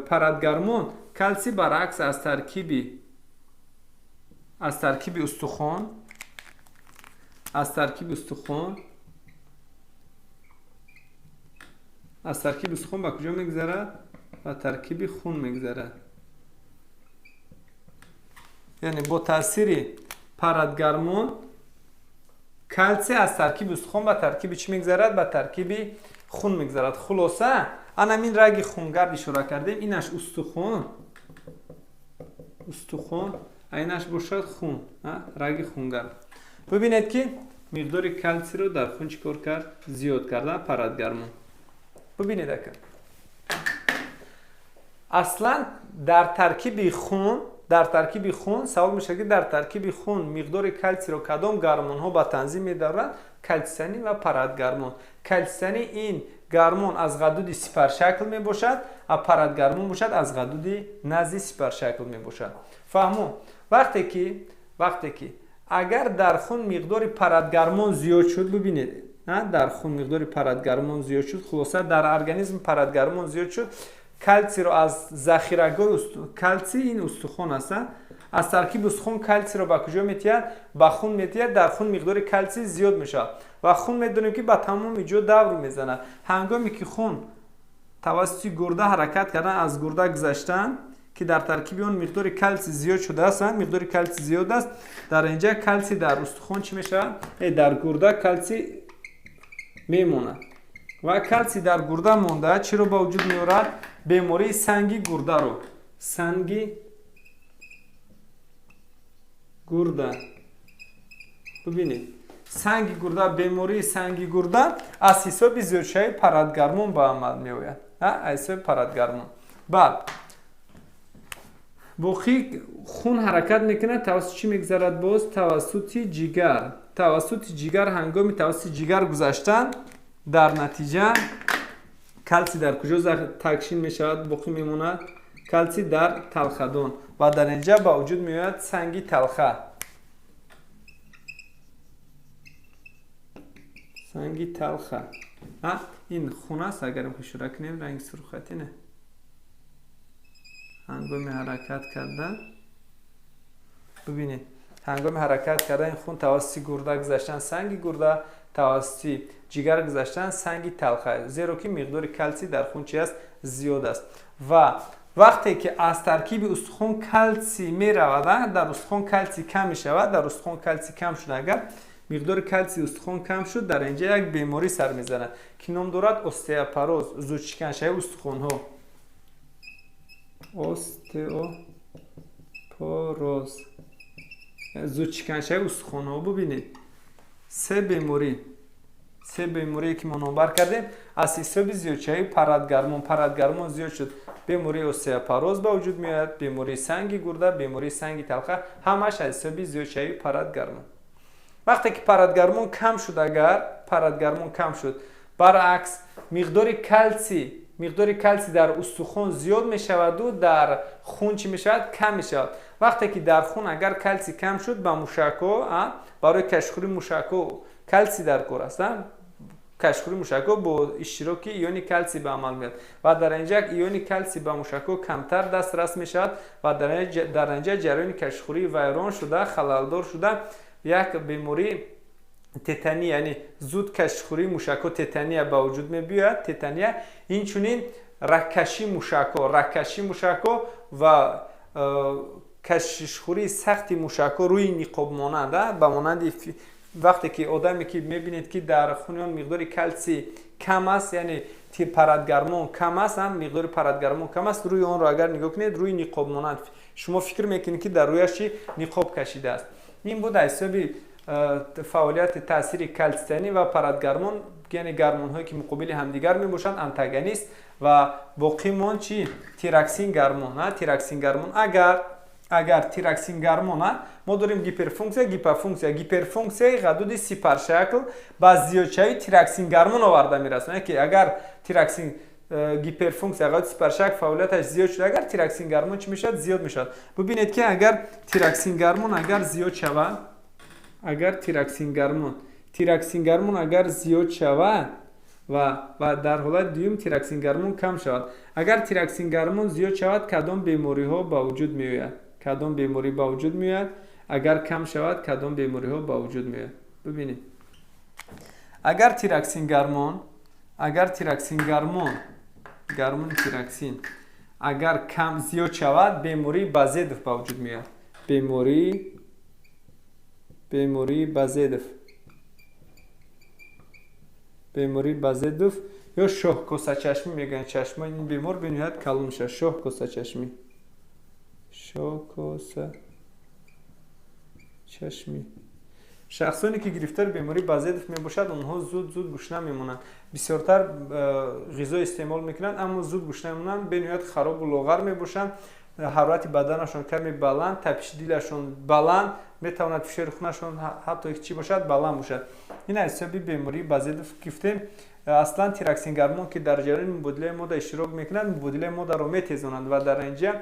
паратгормон калсий баръакс аз таркиби устухон, аз таркиби устухон ба куҷо мегузарад? Ба таркиби хун мегузарад. Яъне бо таъсири паратгормон калсий аз таркиби устухон ба таркиби чӣ мегузарад? Ба таркиби хун мегузарад. Хулоса анамин раги хунгард ишора кардем, инаш устухон, инаш бошад хун, раги хунгард. Бибинед ки миқдори калсийро дар хун чӣ кор кард? Зиёд карда паратгормон. Бибинед ака, аслан дар таркиби хун савол мешавад ки дар таркиби хун миқдори калсийро кадом гормонҳо ба танзим медаранд? Калситонин ва паратгормон. Калситонин ин гормон аз ғадуди сипаршакл мебошад, а паратгормон бошад аз ғадуди назди сипаршакл мебошад. Фаҳмо, вақте ки агар дар хун миқдори паратгормон зиёд шуд, бибинед, дар хун миқдори паратгормон зиёд шуд, хулоса дар организм паратгормон зиёд шуд, калсийро аз захирагоҳи калсий ин устухон аст, аз таркиби устухон калсийро ба куҷо метиҳад? Ба хун метиҳад. Дар хун миқдори калсий зиёд мешавад ва хун медонем ки ба тамоми ҷо давр мезанад. Ҳангоме ки хун тавассути гурда ҳаракат кардан, аз гурда гузаштан, ки дар таркиби он миқдори калсий зиёд шудааст, миқдори калсий зиёд аст, дар инҷа калсий дар устухон чӣ мешавад? Дар гурда калсий мемонад ва калсий дар гурда монда чиро ба вуҷуд меорад? Бемории санги гурдаро. Санги гурда. Бибинед, санги гурда, бемории санги гурда аз ҳисоби зиёдшавии паратгормон ба амал меояд. Аз ҳисоби паратгормон. Баъд боқӣ хун ҳаракат мекунад, тавассути чӣ мегузарад? Боз тавассути ҷигар. Тавассути ҷигар, ҳангоми тавассути ҷигар гузаштан, дар натиҷа калсий дар куҷо такшин мешавад, боқӣ мемонад? Калсий дар талхадон ва дар инҷа ба вуҷуд меояд санги талха. Санги талха. Ин хун аст, агар ишора кунем ранги сурхати не. Ҳангоми ҳаракат кардан, бибинед, ҳангоми ҳаракат кардан хун тавассути гурда гузаштан, санги гурда, тавассути ҷигар гузаштан, санги талха, зеро ки миқдори калсий дар хун чи аст? Зиёд аст. Ва вақте ки аз таркиби устухон калсий меравад, дар устухон калсий кам мешавад, дар устухон калсий кам шуд, агар миқдори калсий устухон кам шуд, дар инҷа як беморӣ сар мезанад, ки ном дорад остеопороз, зудшиканшавии устухонҳо. Остеопороз, зудшиканшавии устухонҳо. Бибинед, се беморӣ: Се беморие ки мо номбар кардем, аз ҳисоби зиёдшавии паратгормон. Паратгормон зиёд шуд, бемории остеопороз ба вуҷуд меояд, бемории санги гурда, бемории санги талха, ҳамаш аз ҳисоби зиёдшавии паратгормон. Вақте ки паратгормон кам шуд, агар паратгормон кам шуд, баръакс, миқдори калсий дар устухон зиёд мешаваду дар хун чӣ мешавад? Кам мешавад. Вақте ки дар хун агар калсий кам шуд, ба мушакҳо, барои кашхӯри мушакҳо калсий дар кор аст. Кашхӯри мушакҳо бо иштироки иони калсий ба амал меояд ва дар инҷа иони калсий ба мушакҳо камтар дастрас мешавад ва дар инҷа ҷараёни кашхӯрӣ вайрон шуда, халалдор шуда, як бемории тетания, яъне зуд кашхӯрии мушакҳо, тетания ба вуҷуд мебиёяд, тетания. Инчунин рагкашии мушакҳо ва кашишхӯрии сахти мушакҳо рӯи ниқобмонанд, ба монанди вақте ки одаме ки мебинед, ки дар хуни он миқдори калсий кам аст, яъне паратгормон кам аст, миқдори паратгормон кам аст, рӯи онро агар нигоҳ кунед, рӯи ниқобмонанд, шумо фикр мекунед, ки дар рӯяш чи ниқоб кашидааст. Ин буд аз ҳисоби фаъолияти таъсири калситонин ва паратгормон, яъне гормонҳое ки муқобили ҳамдигар мебошанд, антагонист. Ва боқӣ монд чи? Тироксин гормон. Тироксин гормон, агар тироксин гормон, мо дорем гиперфунксия, гипофунксия. Гиперфунксияи ғадуди сипаршакл ба зиёдшавии тироксин гормон оварда мерасонад, ки агар тироксин гиперфунксия ғадуди сипаршакл фаъолияташ зиёд шуд, агар тироксин гормон чӣ мешавад? Зиёд мешавад. Бубинед, ки агар тироксин гормон агар зиёд шавад, агар тироксин гормон агар зиёд шавад ва дар ҳолати дуюм тироксин гормон кам шавад, агар тироксин гормон зиёд шавад, кадом бемориҳо ба вуҷуд меояд? Кадом беморӣ ба вуҷуд меояд? Агар кам шавад, кадом бемориҳо ба вуҷуд меояд? Бибинед, агар тироксин гормон, гормони тироксин агар кам зиёд шавад, бемории Базедов ба вуҷуд меояд. Бемории Базедов, бемории Базедов ё шоҳкосачашмӣ мегӯянд. Чашмои ин бемор бениҳоят калон мешавад. Шоҳкосачашмӣ, шоҳкосачашмӣ. Шахсоне ки гирифтори бемории Базедов мебошад, онҳо зуд зуд гушна мемонанд, бисёртар ғизо истеъмол мекунанд, аммо зуд гушна мемонанд, бениҳоят харобу лоғар мебошанд, ҳарорати баданашон каме баланд, тапиши дилашон баланд, метавонад фишори хунашон ҳатто чӣ бошад? Баланд бошад. Ин аз ҳисоби бемории Базедов гуфтем. Аслан тироксин гормон, ки дар ҷараёни мубодилаи модда иштирок мекунад, мубодилаи моддаро метезонанд ва дар инҷа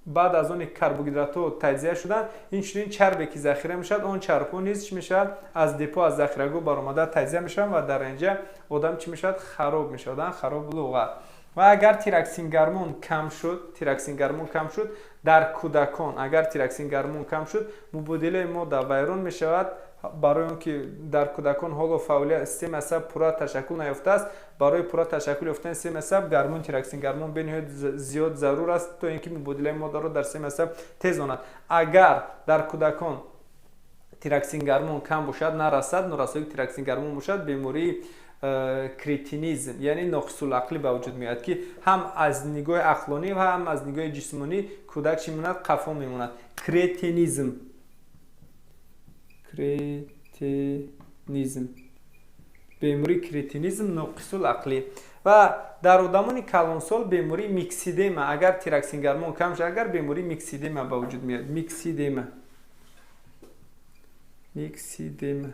баъд аз оне карбогидратҳо таҷзия шуданд, инчунин чарбе ки захира мешавад, он чарбҳо низ чӣ мешавад? Аз депо, аз захирагоҳ баромада, таҷзия мешаванд ва дар инҷа одам чӣ мешавад? Хароб мешавад, харобу лоғар. Ва агар тироксин гормон кам шуд, тироксин гормон кам шуд дар кӯдакон, агар тироксин гормон кам шуд, мубодилаи модда вайрон мешавад. Барои он ки дар кӯдакон ҳоло фаъолият системаи асаб пурра ташаккул наёфтааст, барои пурра ташаккул ёфтани системаи асаб гормони тироксин гормон бениҳоят зиёд зарур аст, то ин ки мубодилаи моддаро дар системаи асаб тезонад. Агар дар кӯдакон тироксин гормон кам бошад, нарасад, норасоии тироксин гормон бошад, бемории кретинизм, яъне ноқисулақлӣ ба вуҷуд меояд, ки ҳам аз нигоҳи ақлонӣ ва ҳам аз нигоҳи ҷисмонӣ кӯдак чӣ мемонад? Қафо мемонад. Кретинизм, кретинизм, бемории кретинизм, ноқисулақлӣ. Ва дар одамони калонсол бемории миксидема. Агар тироксин гормон кам шавад, агар бемории миксидема ба вуҷуд меояд. Миксидема, миксидема,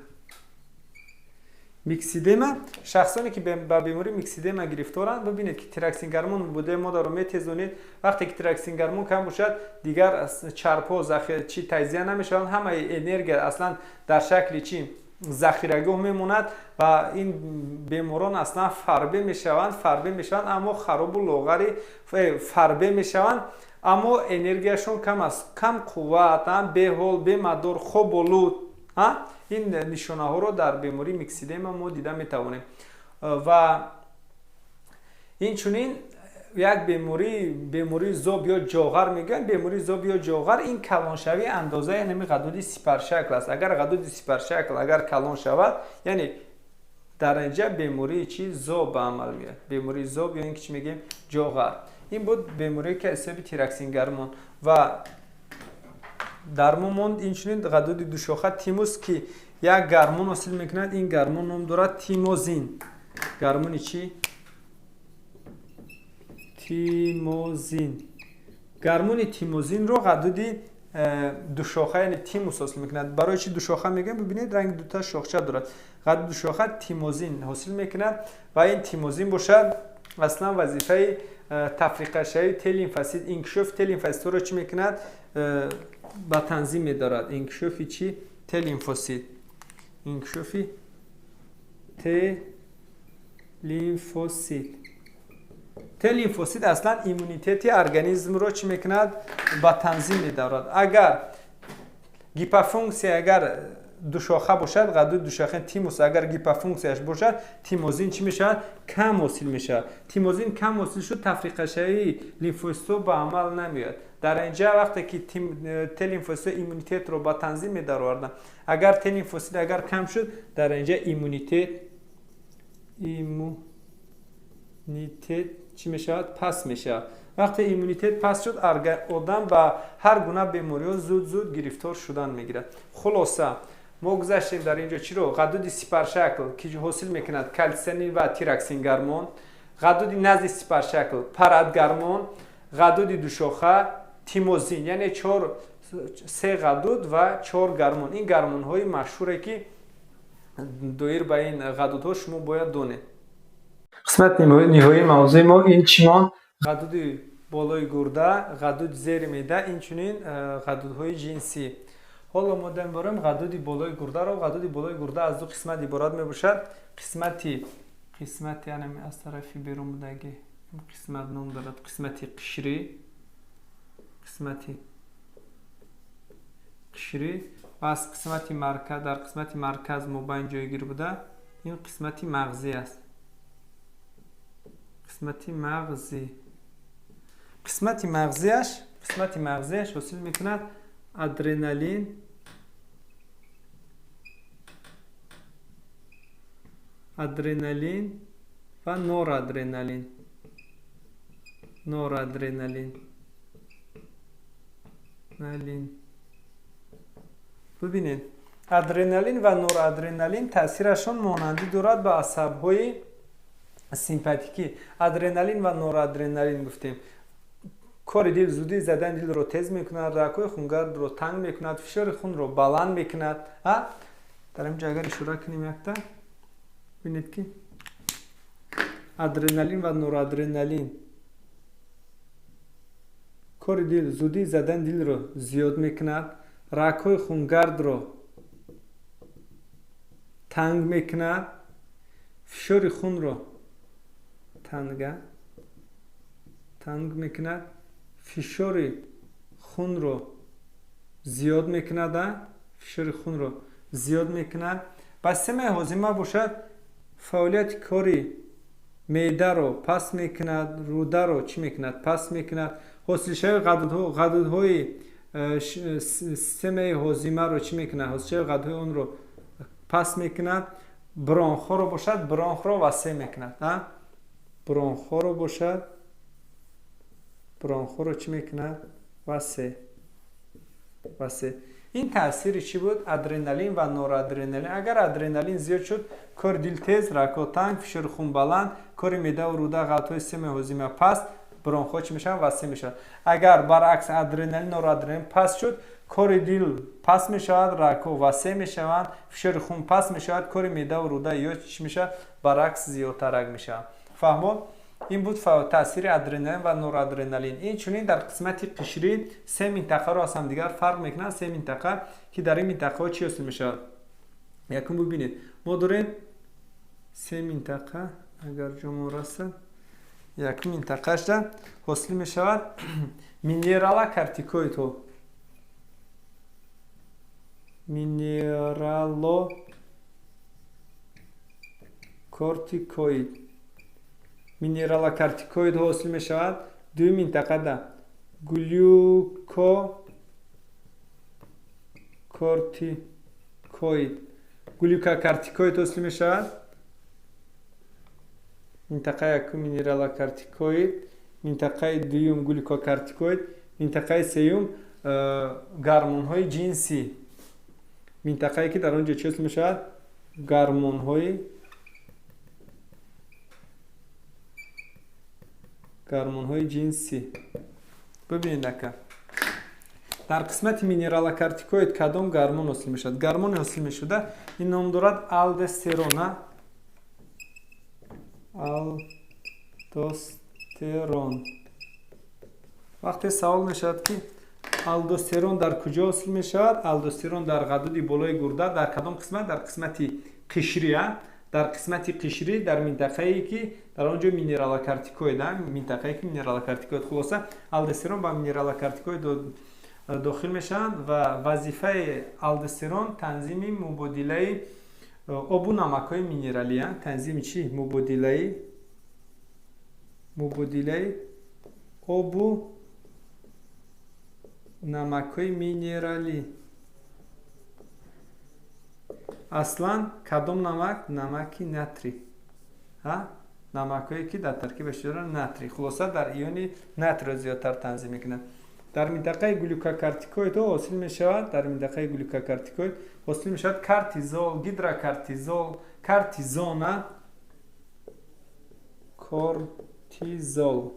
миксидема. Шахсоне ки ба бемории миксидема гирифторанд, бибинед, ки тироксин гормон мубодилаи моддаро метезонед. Вақте ки тироксин гормон кам бошад, дигар чарбҳо чи таҷзия намешаванд, ҳамаи энергия аслан дар шакли чи захирагоҳ мемонад ва ин беморон аслан фарбе мешаванд, фарбе мешаванд, аммо харобу лоғари фарбе мешаванд, аммо энергияшон кам аст, кам қувват, беҳол, бемадор, хоболуд. Ин нишонаҳоро дар бемории миксидема мо дида метавонем. Ва инчунин як беморӣ, бемории зоб ё ҷоғар мегӯянд. Бемории зоб ё ҷоғар — ин калоншавии андозаи ҳамин ғадуди сипаршакл аст. Агар ғадуди сипаршакл агар калон шавад, яъне дар инҷа бемории чи? Зоб ба амал меояд, бемории зоб ё ин ки чӣ мегӯем? Ҷоғар. Ин буд беморие ки аз ҳисоби тироксин гормон. Ва дар мо монд инчунин ғадуди душоха, тимус, ки Як гормон ҳосил мекунад. Ин гормон ном дорад тимозин. Гормони чӣ? Тимозин. Гормони тимозинро ғадуди душоха, яъне тимус ҳосил мекунад. Барои чӣ душоха мегӯям? Бибинед, ранги дута шохча дорад. Ғадуди душоха тимозин ҳосил мекунад ва ин тимозин бошад аслан вазифаи тафриқашавии Т лимфосит, инкишофи Т лимфоситҳоро чӣ мекунад? Ба танзим медорад. Инкишофи чӣ? Т лимфосит. Инкишофи Т лимфосит. Т лимфосит аслан иммунитети организмро чӣ мекунад? Ба танзим медорад. Агар гипофунксия, агар душоха бошад, ғадуди душоха тимус агар гипофунксияш бошад, тимозин чӣ мешавад? Кам ҳосил мешавад. Тимозин кам ҳосил шуд, тафриқашавии лимфоситҳо ба амал намеояд. Дар инҷа вақте ки Т лимфоситҳо иммунитетро ба танзим медароварданд, агар Т лимфосит агар кам шуд, дар инҷа иммунитет чӣ мешавад? Паст мешавад. Вақте иммунитет паст шуд, одам ба ҳар гуна бемориҳо зуд-зуд гирифтор шудан мегирад. Хулоса, мо гузаштем дар инҷо чиро? Ғадуди сипаршакл, ки ҳосил мекунад калситонин ва тироксин гормон, ғадуди назди сипаршакл паратгормон, ғадуди душоха тимозин, яъне се ғадуд ва 4 гормон. Ин гормонҳои машҳуре, ки доир ба ин ғадудҳо шумо бояд донед. Қисмати ниҳоии мавзӯи мо ин чӣ монд? Ғадуди болои гурда, ғадуди зери меъда, инчунин ғадудҳои ҷинсӣ. Ҳоло мо мебарем ғадуди болои гурдаро. Ғадуди болои гурда аз ду қисмат иборат мебошад. Қисмати яъне аз тарафи берун будаги қисмат ном дорад қисмати қишрӣ, қисмати қишрӣ ва аз қисмати марказ, дар қисмати марказ мобайн ҷойгир буда ин қисмати мағзӣ аст. Қисмати мағзӣ. Қисмати мағзиаш ҳосил мекунад адреналин, ва норадреналин. Бибинед, адреналин ва норадреналин таъсирашон монандӣ дорад ба асабҳои симпатикӣ. Адреналин ва норадреналин гуфтем. Кори дил, зудии задани дилро тез мекунад, рагҳои хунгардро танг мекунад, фишори хунро баланд мекунад. Дар инҷо агар ишора кунем якта, бинед ки адреналин ва норадреналин кори дил, зудии задани дилро зиёд мекунад, рагҳои хунгардро танг мекунад, фишори хунро танг мекунад, фишори хунро зиёд мекунад, фишори хунро зиёд мекунад. Ба системаи ҳозима бошад, фаъолияти кори меъдаро паст мекунад, рӯдаро чӣ мекунад? Паст мекунад. Ҳосилшавии ғадудҳои системаи ҳозимаро чӣ мекунад? Ҳосилшавии ғадудҳои онро паст мекунад. Бронхҳоро бошад, бронхро васеъ мекунад. Бронхҳоро бошад, бронхҳоро чӣ мекунад? Васеъ. Ин таъсири чӣ буд? Адреналин ва норадреналин. Агар адреналин зиёд шуд, кори дил тез, рагҳо танг, фишори хун баланд, кори меъда ва рӯда, ғадудҳои системаи ҳозима паст, бронхҳо чӣ мешаванд? Васеъ мешаванд. Агар баръакс адреналин, норадреналин паст шуд, кори дил паст мешавад, рагҳо васеъ мешаванд, фишори хун паст мешавад, кори меъда ва рӯда ё чӣ мешавад? Баръакс зиёдтарак мешавад. Фаҳмод? Ин буд таъсири адреналин ва норадреналин. Инчунин дар қисмати қишрӣ се минтақаро аз ҳамдигар фарқ мекунанд. Се минтақа, ки дар ин минтақаҳо чӣ ҳосил мешавад? Якум бибинед, мо дорем се минтақа, агар ҷомон расад, якум минтақашда ҳосил мешавад минералокортикоидҳо. Минералокортикоид. Минералокортикоидҳо ҳосил мешавад. Дуюм минтақада глюкокортикоид. Глюкокортикоид ҳосил мешавад. Минтақаи якум минералокортикоид, минтақаи дуюм глюкокортикоид, минтақаи сеюм гормонҳои ҷинсӣ. Минтақае ки дар он ҷо чӣ ҳосил мешавад? Гармонҳои ҷинсӣ. Бибинед, ака, дар қисмати минералокортикоид кадом гармон ҳосил мешавад? Гармоне ҳосил мешуда, ин ном дорад алдостерона. Алдостерон. Вақте савол мешавад, ки алдостерон дар куҷо ҳосил мешавад, алдостерон дар ғадуди болои гурда, дар кадом қисмат? Дар қисмати қишрӣ, дар қисмати қишрӣ, дар минтақае ки дар он ҷо минералокортикоид, минтақае ки минералокортикоид. Хулоса, алдостерон ба минералокортикоид дохил мешаванд ва вазифаи алдостерон танзими мубодилаи обу намакҳои минералӣ, танзими чӣ? Мубодилаи обу намакҳои минералӣ. Аслан кадом намак? Намаки натрий, намакҳое ки дар таркибаш доранд натрий. Хулоса, дар иони натрийро зиёдтар танзим мекунад. Дар минтақаи глюкокортикоидҳо ҳосил мешавад, дар минтақаи глюкокортикоид ҳосил мешавад кортизол, гидрокортизол, кортизона, кортизол.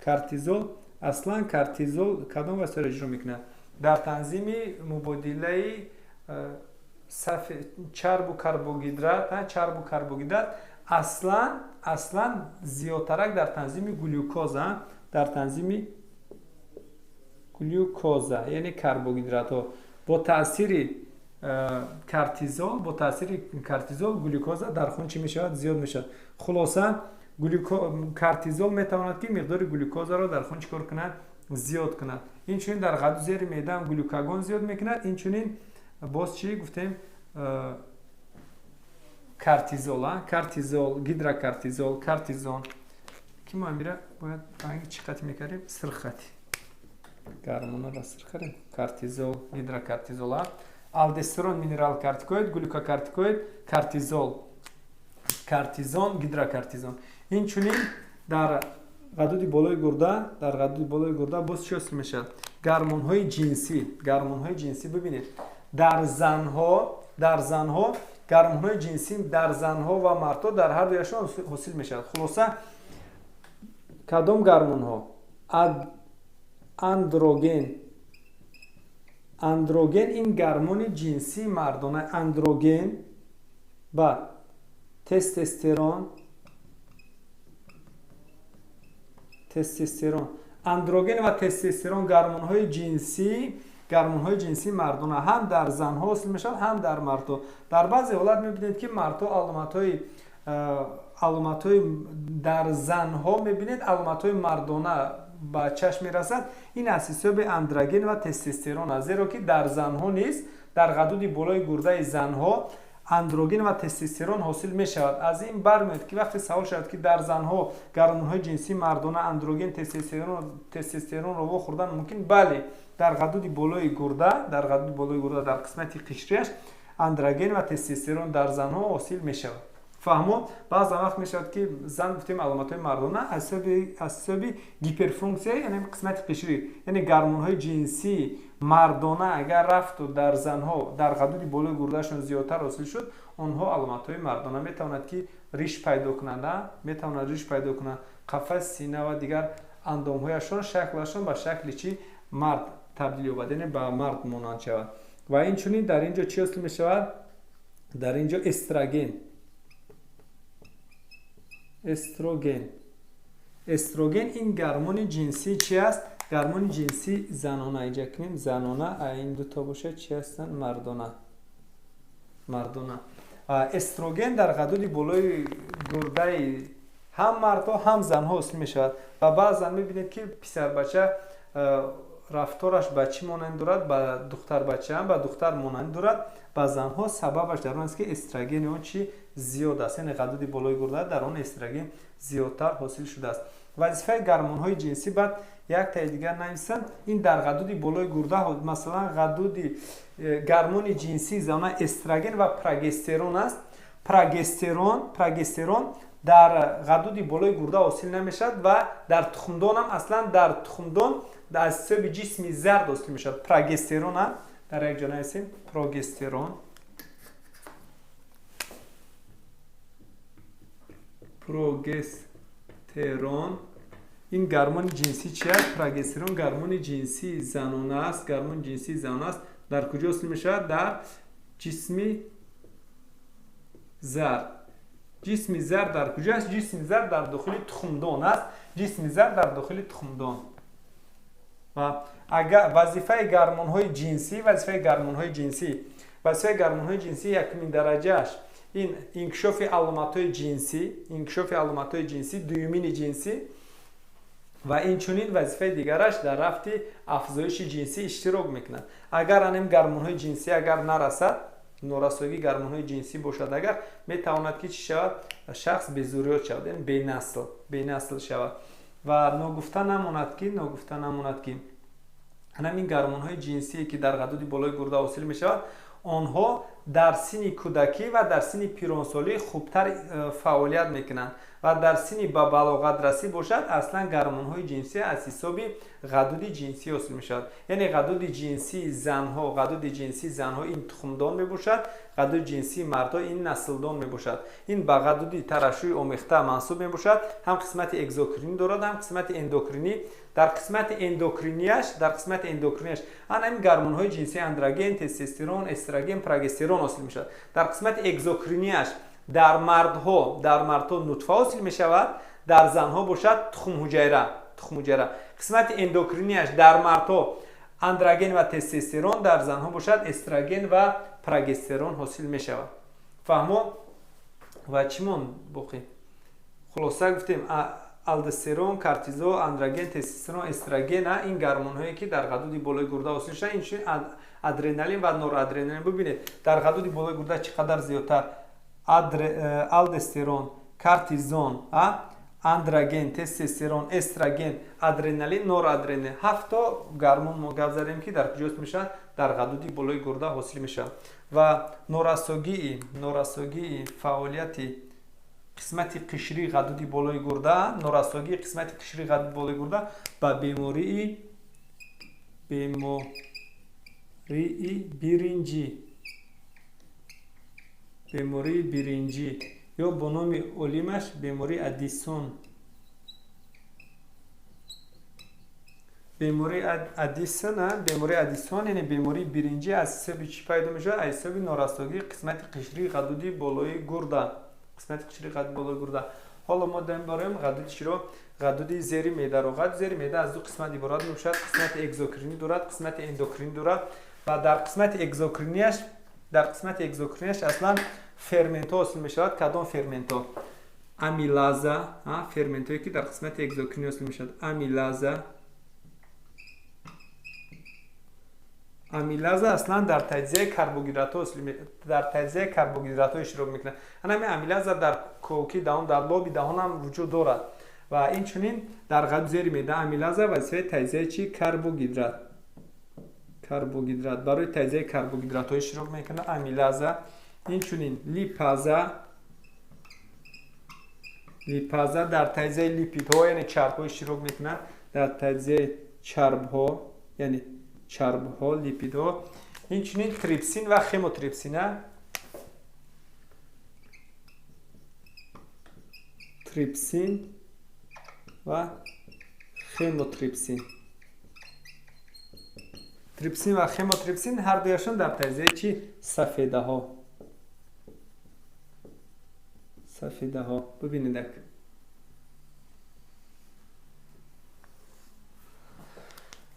Кортизол, аслан кортизол кадом вазифаро иҷро мекунад? Дар танзими мубодилаи чарбу карбогидрат, чарбу карбогидрат, аслан зиёдтарак дар танзими глюкоза, дар танзими глюкоза, яъне карбогидратҳо. Бо таъсири кортизол, бо таъсири кортизол глюкоза дар хун чӣ мешавад? Зиёд мешавад. Хулоса, кортизол метавонад ки миқдори глюкозаро дар хун чӣ кор кунад? Зиёд кунад. Инчунин дар ғадуди зери меъдаам глюкагон зиёд мекунад. Инчунин боз чӣ гуфтем? Кортизол, кортизол, гидрокортизол, кортизон, ки мо амира бояд ранги чӣ хати мекардем? Сирхати. Гармонро сирх кардем. Кортизол, гидрокортизол, алдостерон, минералокортикоид, глюкокортикоид, кортизол, кортизон, гидрокортизон. Инчунин дар ғадуди болои гурда, дар ғадуди болои гурда боз чӣ ҳосил мешавад? Гармонҳои ҷинсӣ. Гармонҳои ҷинсӣ, бибинед, дар занҳо, дар занҳо гармонҳои ҷинсӣ, дар занҳо ва мардҳо, дар ҳар дуяшон ҳосил мешавад. Хулоса, кадом гармонҳо? Андроген. Андроген ин гармони ҷинсии мардона, андроген, баъд тестостерон. Тестостерон, андроген ва тестостерон гармонҳои ҷинсии мардона ҳам дар занҳо ҳосил мешавад, ҳам дар мардҳо. Дар баъзе ҳолат мебинед, ки мардҳо аломатҳои, дар занҳо мебинед, аломатҳои мардона ба чашм мерасад. Ин аз ҳисоби андроген ва тестостерон аст, зеро ки дар занҳо низ, дар ғадуди болои гурдаи занҳо андроген ва тестостерон ҳосил мешавад. Аз ин бармеояд, ки вақте савол шавад, ки дар занҳо гармонҳои ҷинсии мардона андроген, тестостеронро вохӯрдан мумкин, бале, дар ғадуди болои гурда, дар ғадуди болои гурда, дар қисмати қишрияш андроген ва тестостерон дар занҳо ҳосил мешавад. Фаҳмо? Баъзан вақт мешавад, ки зан, гуфтем, аломатҳои мардона аз ҳисоби гиперфунксия, яъне қисмати қишрӣ, яъне гармонҳои ҷинсии мардона агар рафту дар занҳо дар ғадуди болои гурдаашон зиёдтар ҳосил шуд, онҳо аломатҳои мардона метавонад ки риш пайдо кунанд, метавонад риш пайдо кунанд, қафаси сина ва дигар андомҳояшон, шаклашон ба шакли чӣ? Мард табдил ёбад, яъне ба мард монанд шавад. Ва инчунин дар ин ҷо чӣ ҳосил мешавад? Дар ин ҷо эстроген. Эстроген. Эстроген ин гармони ҷинсӣ чи аст? Гармони ҷинсӣ занона. Инҷа кунем занона, а ин дуто бошад чи ҳастанд? Мардона. Мардона. Эстроген дар ғадуди болои гурдаи ҳам мардҳо, ҳам занҳо ҳосил мешавад. Ва баъзан мебинед, ки писарбача рафтораш ба чӣ монанд дорад? Ба духтарбача, ба духтар монанд дорад. Ба занҳо сабабаш дар он аст, ки эстрогени он чӣ? Зиёд аст, яъне ғадуди болои гурда дар он эстроген зиёдтар ҳосил шудааст. Вазифаи гармонҳои ҷинсӣ баъд яктаи дигар нависанд. Ин дар ғадуди болои гурда, масалан, ғадуди гармони ҷинсии зана эстроген ва прогестерон аст. Прогестерон дар ғадуди болои гурда ҳосил намешавад ва дар тухмдонам, аслан дар тухмдон аз ҳисоби ҷисми зард ҳосил мешавад. Прогестерон Дар як ҷо нависем прогестерон. Прогестерон ин гормони ҷинсӣ чи аст? Прогестерон гормони ҷинсии занона аст. Гормони ҷинсии занона аст. Дар куҷо ҳосил мешавад? Дар ҷисми зар. Ҷисми зар дар куҷо аст? Ҷисми зар дар дохили тухмдон аст. Ҷисми зар дар дохили тухмдон. Ва агар вазифаи гормонҳои ҷинсӣ, вазифаи гормонҳои ҷинсӣ, вазифаи гормонҳои ҷинсӣ якумин дараҷааш ин инкишофи аломатҳои ҷинсӣ, инкишофи аломатҳои ҷинсӣ, дуюмини ҷинсӣ ва инчунин вазифаи дигараш дар рафти афзоиши ҷинсӣ иштирок мекунад. Агар анем гормонҳои ҷинсӣ агар нарасад, норасоигии гормонҳои ҷинсӣ бошад, агар метавонад ки чӣ шавад? Шахс безурриёт шавад, яъне бенасл, бенасл шавад. Ва ногуфта намонад ки, ногуфта намонад ки ҳамин гормонҳои ҷинсие ки дар ғадуди болои гурда ҳосил мешавад, онҳо дар синни кӯдакӣ ва дар синни пиронсолӣ хубтар фаъолият мекунанд ва дар синни ба балоғатрасӣ бошад, аслан гормонҳои ҷинсӣ аз ҳисоби ғадуди ҷинсӣ ҳосил мешавад. Яъне ғадуди ҷинсии занҳо, ғадуди ҷинсии занҳо ин тухмдон мебошад, ғадуди ҷинсии мардҳо ин наслдон мебошад. Ин ба ғадуди тарашшӯи омехта мансуб мебошад. Ҳам қисмати экзокринӣ дорад, ҳам қисмати эндокринӣ. Дар қисмати эндокринияш, дар қисмати эндокринияш ана ин гормонҳои ҷинсии андроген, тестостерон, эстроген, прогестерон ҳосил мешавад. Дар қисмати экзокринияш дар мардҳо, дар мардҳо нутфа ҳосил мешавад, дар занҳо бошад тухмҳуҷайра, тухмҳуҷайра. Қисмати эндокринияш дар мардҳо андроген ва тестостерон, дар занҳо бошад эстроген ва прогестерон ҳосил мешавад. Фаҳмо? Ва чӣ монд боқӣ? Хулоса гуфтем алдостерон, кортизол, андроген, тестостерон, эстроген ин гормонҳое ки дар ғадуди болои гурда ҳосил шаванд, инчунин адреналин ва норадреналин. Бибинед, дар ғадуди болои гурда чӣ қадар зиёдтар алдостерон, кортизон, андроген, тестостерон, эстроген, адреналин, норадреналин. Ҳафто гормон мо гап задем ки дар куҷо ҳосил мешаванд? Дар ғадуди болои гурда ҳосил мешаванд. Ва норасогии фаъолияти қисмати қишрии ғадуди болои гурда, норасогии қисмати қишрии ғадуди болои гурда ба бемории биринҷӣ, бемории биринҷӣ ё бо номи олимаш бемории Аддисон, бемории Аддисон, бемории Аддисон, яъне бемории биринҷӣ аз ҳисоби чӣ пайдо мешавад? Аз ҳисоби норасогии қисмати қишрии ғадуди болои гурда, қисмати қишрии ғадуди болои гурда. Ҳоло мо дорем бароем ғадуди чиро? Ғадуди зери меъдаро. Ғадуди зери меъда аз ду қисмат иборат мебошад. Қисмати экзокринӣ дорад, қисмати эндокринӣ дорад ва дар қисмати экзокринияш, дар қисмати экзокринияш аслан ферментҳо ҳосил мешавад. Кадом ферментҳо? Амилаза, ферментҳое ки дар қисмати экзокринӣ ҳосил мешавад. Амилаза, амилаза аслан дар таҷзияи карбогидратҳо, дар таҷзияи карбогидратҳо иштирок мекунад. Ҳамин амилаза дар ковки даҳон, дар лоби даҳон ҳам вуҷуд дорад ва инчунин дар ғадуди зери меъда амилаза вазифаи таҷзияи чи? Карбогидрат, карбогидрат барои таҷзияи карбогидратҳо иштирок мекунад амилаза. Инчунин липаза, липаза дар таҷзияи липидҳо, яъне чарбҳо иштирок мекунад, дар таҷзияи чарбҳо, яъне чарбҳо, липидҳо. Инчунин трипсин ва хемотрипсина, трипсин ва хемотрипсин, трипсин ва хемотрипсин ҳар дуяшон дар таҷзияи чи? Сафедаҳо, сафедаҳо. Бибинед як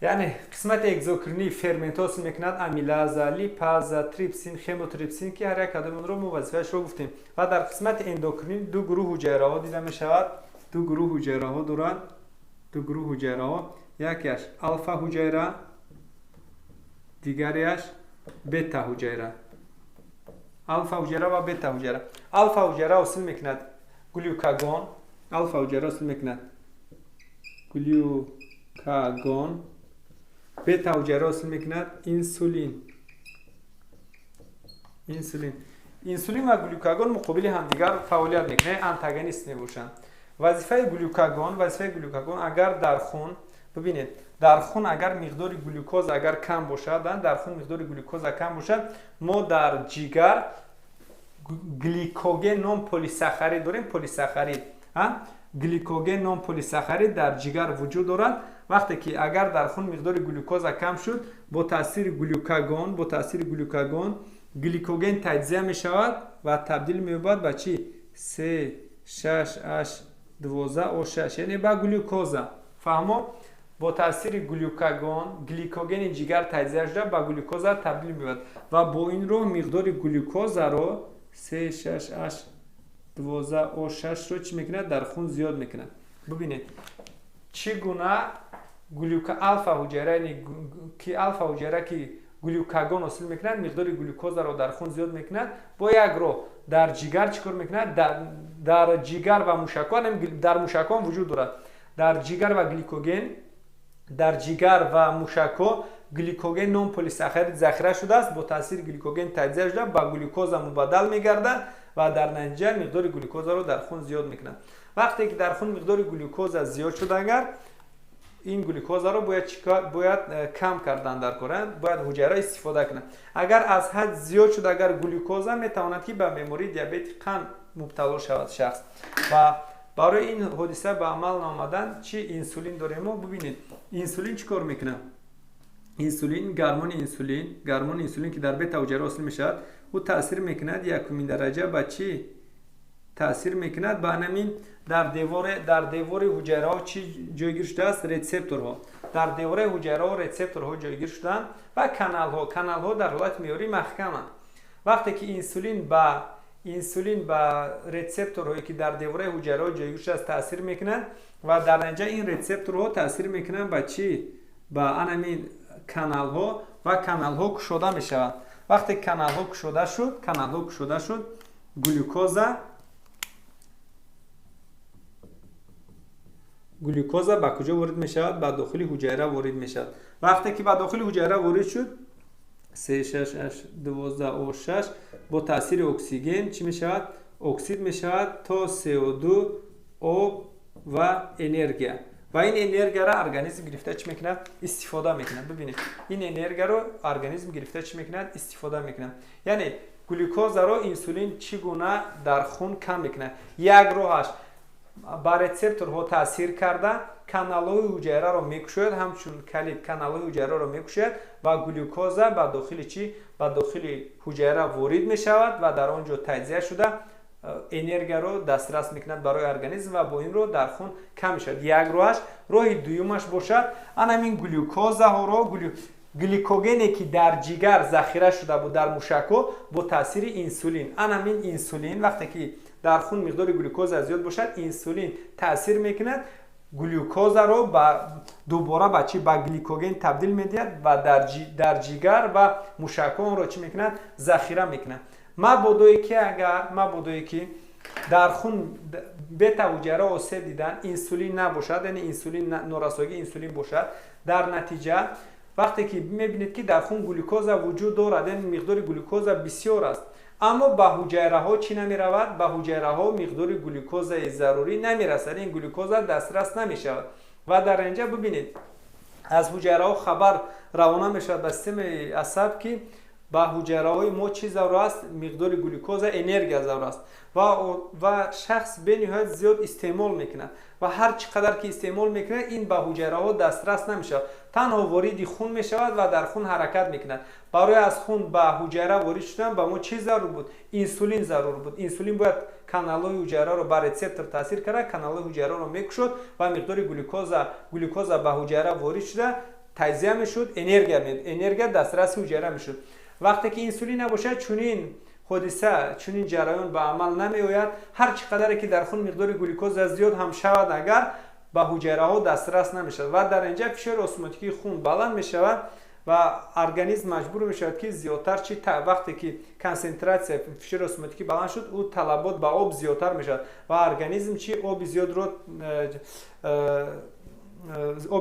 яъне қисмати экзокринӣ ферментҳо ҳосил мекунад амилаза, липаза, трипсин, хемотрипсин ки ҳар як кадоми онро мо вазифаашро гуфтем. Ва дар қисмати эндокринӣ ду гурӯҳ ҳуҷайраҳо дида мешавад. Ду гурӯҳ ҳуҷайраҳо дорад, ду гурӯҳ ҳуҷайраҳо. Якеаш алфа ҳуҷайра, дигареаш бета ҳуҷайра. Алфа ҳуҷайра ва бета ҳуҷайра. Алфа ҳуҷайра ҳосил мекунад глюкагон, алфа ҳуҷайра ҳосил мекунад глюкагон, бета ҳуҷайра ҳосил мекунад инсулин, инсулин. Инсулин ва глюкагон муқобили ҳамдигар фаъолият мекунанд, антагонист мебошанд. Вазифаи глюкагон, вазифаи глюкагон агар дар хун Бибинед, дар хун агар миқдори глюкоза агар кам бошад, дар хун миқдори глюкоза кам бошад, мо дар ҷигар гликоген ном полисахарид дорем, полисахарид. Гликоген ном полисахарид дар ҷигар вуҷуд дорад. Вақте ки агар дар хун миқдори глюкоза кам шуд, бо таъсири глюкагон, бо таъсири глюкагон гликоген таҷзия мешавад ва табдил меёбад ба чӣ? 3 6 H 12 O 6, яъне ба глюкоза. Фаҳмо? Бо таъсири глюкагон гликогени ҷигар таҷзия шуда ба глюкоза табдил меёбад ва бо ин роҳ миқдори глюкозаро 3 6 H 12 O 6-ро чӣ мекунад? Дар хун зиёд мекунад. Бибинед, чӣ гуна глюка алфа ҳуҷайра, яъне ки алфа ҳуҷайра ки глюкагон ҳосил мекунад, миқдори глюкозаро дар хун зиёд мекунад. Бо як роҳ дар ҷигар чӣ кор мекунад? Дар ҷигар ва мушакҳо, дар мушакҳо вуҷуд дорад. Дар ҷигар ва гликоген, дар ҷигар ва мушакҳо гликоген ном полисахарид захира шудааст, бо таъсири гликоген таҷзия шуда ба глюкоза мубаддал мегардад ва дар натиҷа миқдори глюкозаро дар хун зиёд мекунад. Вақте ки дар хун миқдори глюкоза зиёд шуд, агар ин глюкозаро бояд кам кардан дар кор, бояд ҳуҷайра истифода кунад. Агар аз ҳад зиёд шуд, агар глюкоза метавонад ки ба бемории диабети қанд мубтало шавад шахс. Ва барои ин ҳодиса ба амал наомадан чӣ инсулин дорем мо? Бибинед, инсулин чӣ кор мекунад? Инсулин, гормони инсулин, гормони инсулин ки дар бета ҳуҷайра ҳосил мешавад, ӯ таъсир мекунад якумин дараҷа ба чӣ? Таъсир мекунад ба ҳамин дар девори ҳуҷайраҳо чӣ ҷойгир шудааст? Рецепторҳо. Дар девораи ҳуҷайраҳо рецепторҳо ҷойгир шудаанд ва каналҳо. Каналҳо дар ҳолати меъёрӣ маҳкаманд. Вақте ки инсулин ба рецепторҳое ки дар девораи ҳуҷайраҳо ҷойгир шудааст таъсир мекунад ва дар натиҷа ин рецепторҳо таъсир мекунанд ба чӣ? Ба анамин каналҳо ва каналҳо кушода мешаванд. Вақте каналҳо кушода шуд, каналҳо кушода шуд, глюкоза ба куҷо ворид мешавад? Ба дохили ҳуҷайра ворид мешавад. Вақте ки ба дохили ҳуҷайра ворид шуд, 3 6 H 12 O 6 бо таъсири оксиген чӣ мешавад? Оксид мешавад то CO2, об ва энергия. Ва ин энергияро организм гирифта чӣ мекунад? Истифода мекунад. Бибинед, ин энергияро организм гирифта чӣ мекунад? Истифода мекунад. Яъне глюкозаро инсулин чӣ гуна дар хун кам мекунад? Як роҳаш ба рецепторҳо таъсир карда каналҳои ҳуҷайраро мекушояд, ҳамчун калид каналҳои ҳуҷайраро мекушояд ва глюкоза ба дохили чӣ? Ба дохили ҳуҷайра ворид мешавад ва дар он ҷо таҷзия шуда энергияро дастрас мекунад барои организм ва бо ин роҳ дар хун кам мешавад. Як роҳаш. Роҳи дуюмаш бошад, анамин глюкозаҳоро, гликогене ки дар ҷигар захира шуда буд дар мушакҳо бо таъсири инсулин, анамин инсулин вақте ки дар хун миқдори глюкоза зиёд бошад, инсулин таъсир мекунад, глюкозаро дубора ба чӣ? Ба гликоген табдил медиҳад ва дар ҷигар ва мушакҳо онро чӣ мекунад? Захира мекунад. Мабодое ки агар, мабодое ки дар хун бета ҳуҷайра осеб дидан, инсулин набошад, яъне инсулин норасогии инсулин бошад, дар натиҷа вақте ки мебинед ки дар хун глюкоза вуҷуд дорад, яъне миқдори глюкоза бисёр аст, аммо ба ҳуҷайраҳо чӣ намеравад? Ба ҳуҷайраҳо миқдори глюкозаи зарурӣ намерасад, ин глюкоза дастрас намешавад. Ва дар инҷа бибинед, аз ҳуҷайраҳо хабар равона мешавад ба системаи асаб ки ба ҳуҷайраҳои мо чӣ зарур аст? Миқдори глюкоза, энергия зарур аст. Ва шахс бениҳоят зиёд истеъмол мекунад ва ҳар чӣ қадар ки истеъмол мекунад, ин ба ҳуҷайраҳо дастрас намешавад, танҳо вориди хун мешавад ва дар хун ҳаракат мекунад. Барои аз хун ба ҳуҷайра ворид шудан ба мо чӣ зарур буд? Инсулин зарур буд. Инсулин бояд каналҳои ҳуҷайраро ба рецептор таъсир карда, каналҳои ҳуҷайраро мекушод ва миқдори глюкоза ба ҳуҷайра ворид шуда таҷзия мешуд, энергия дастраси ҳуҷайра мешуд. Вақте ки инсулин набошад, чунин ҳодиса, чунин ҷараён ба амал намеояд. Ҳар чӣ қадаре ки дар хун миқдори глюкоза зиёд ҳам шавад, агар ба ҳуҷайраҳо дастрас намешавад ва дар инҷа фишори осмотикии хун баланд мешавад ва организм маҷбур мешавад ки зиёдтар чи вақте ки консентратсия фишори осмотикӣ баланд шуд, ӯ талабот ба об зиёдтар мешавад ва организм чи оби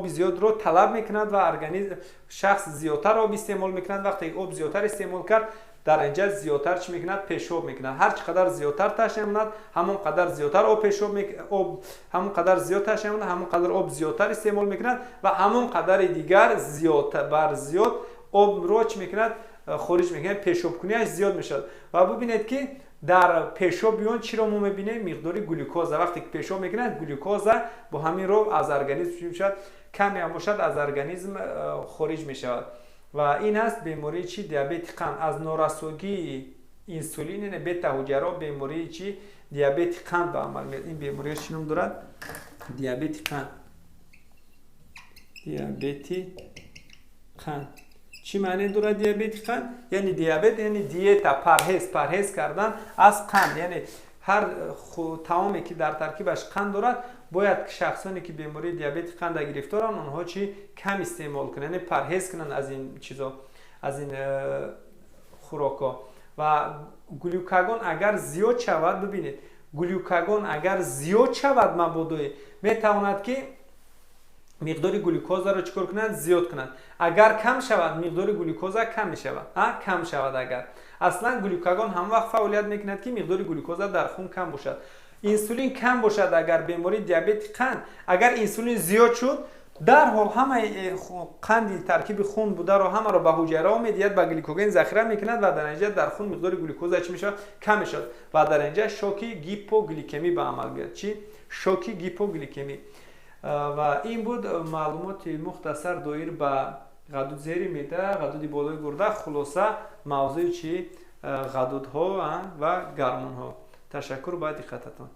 зиёдро талаб мекунад ва организм шахс зиёдтар об истеъмол мекунад. Вақте об зиёдтар истеъмол кард, Дар инҷа зиёдтар чӣ мекунад? Пешоб мекунад. Ҳар чӣ қадар зиёдтар ташна мемонад, ҳамон қадар зиёдтар об пешоб, об, ҳамон қадар зиёд ташна мемонад, ҳамон қадар об зиёдтар истеъмол мекунад ва ҳамон қадари дигар зиёд бар зиёд обро чӣ мекунад? Хориҷ мекунад, пешобкунияш зиёд мешавад. Ва бубинед, ки дар пешоби он чиро мо мебинем? Миқдори глюкоза. Вақте ки пешоб мекунад, глюкоза бо ҳамин роҳ аз организм чӣ мешавад? Каме ҳам бошад, аз организм хориҷ мешавад. Ва ин аст бемории чи? Диабети қанд. Аз норасогии инсулин, яъне бета ҳуҷайраҳо, бемории чи? Диабети қанд ба амал меояд. Ин бемория чӣ ном дорад? Диабети қанд. Диабети қанд чӣ маъне дорад? Диабети қанд яъне диабет, яъне диета, парҳез, парҳез кардан аз қанд, яъне ҳар таоме, ки дар таркибаш қанд дорад, бояд шахсоне, ки бемории диабети қанда гирифторанд, онҳо чӣ? Кам истеъмол кунанд, яъне парҳез кунанд аз ин чизо, аз ин хӯрокҳо. Ва глюкагон агар зиёд шавад, бибинед, глюкагон агар зиёд шавад, мабодои метавонад, ки миқдори глюкозаро чӣ кор кунад? Зиёд кунад. Агар кам шавад, миқдори глюкоза кам мешавад. Кам шавад агар, аслан глюкагон ҳамон вақт фаъолият мекунад, ки миқдори глюкоза дар хун кам бошад. Инсулин кам бошад агар, бемории диабети қанд, агар инсулин зиёд шуд, дарҳол ҳамаи қанди таркиби хун бударо ҳамаро ба ҳуҷайраҳо медиҳад, ба гликоген захира мекунад ва дар натиҷа дар хун миқдори глюкоза чӣ мешавад? Кам мешавад ва дар натиҷа шоки гипогликемӣ ба амал меояд. Чӣ? Шоки гипогликемӣ. Ва ин буд маълумоти мухтасар доир ба ғадуд зери меъда, ғадуди болои гурда, хулоса мавзӯи чи? Ғадудҳо ва гормонҳо. Ташаккур ба диққататон.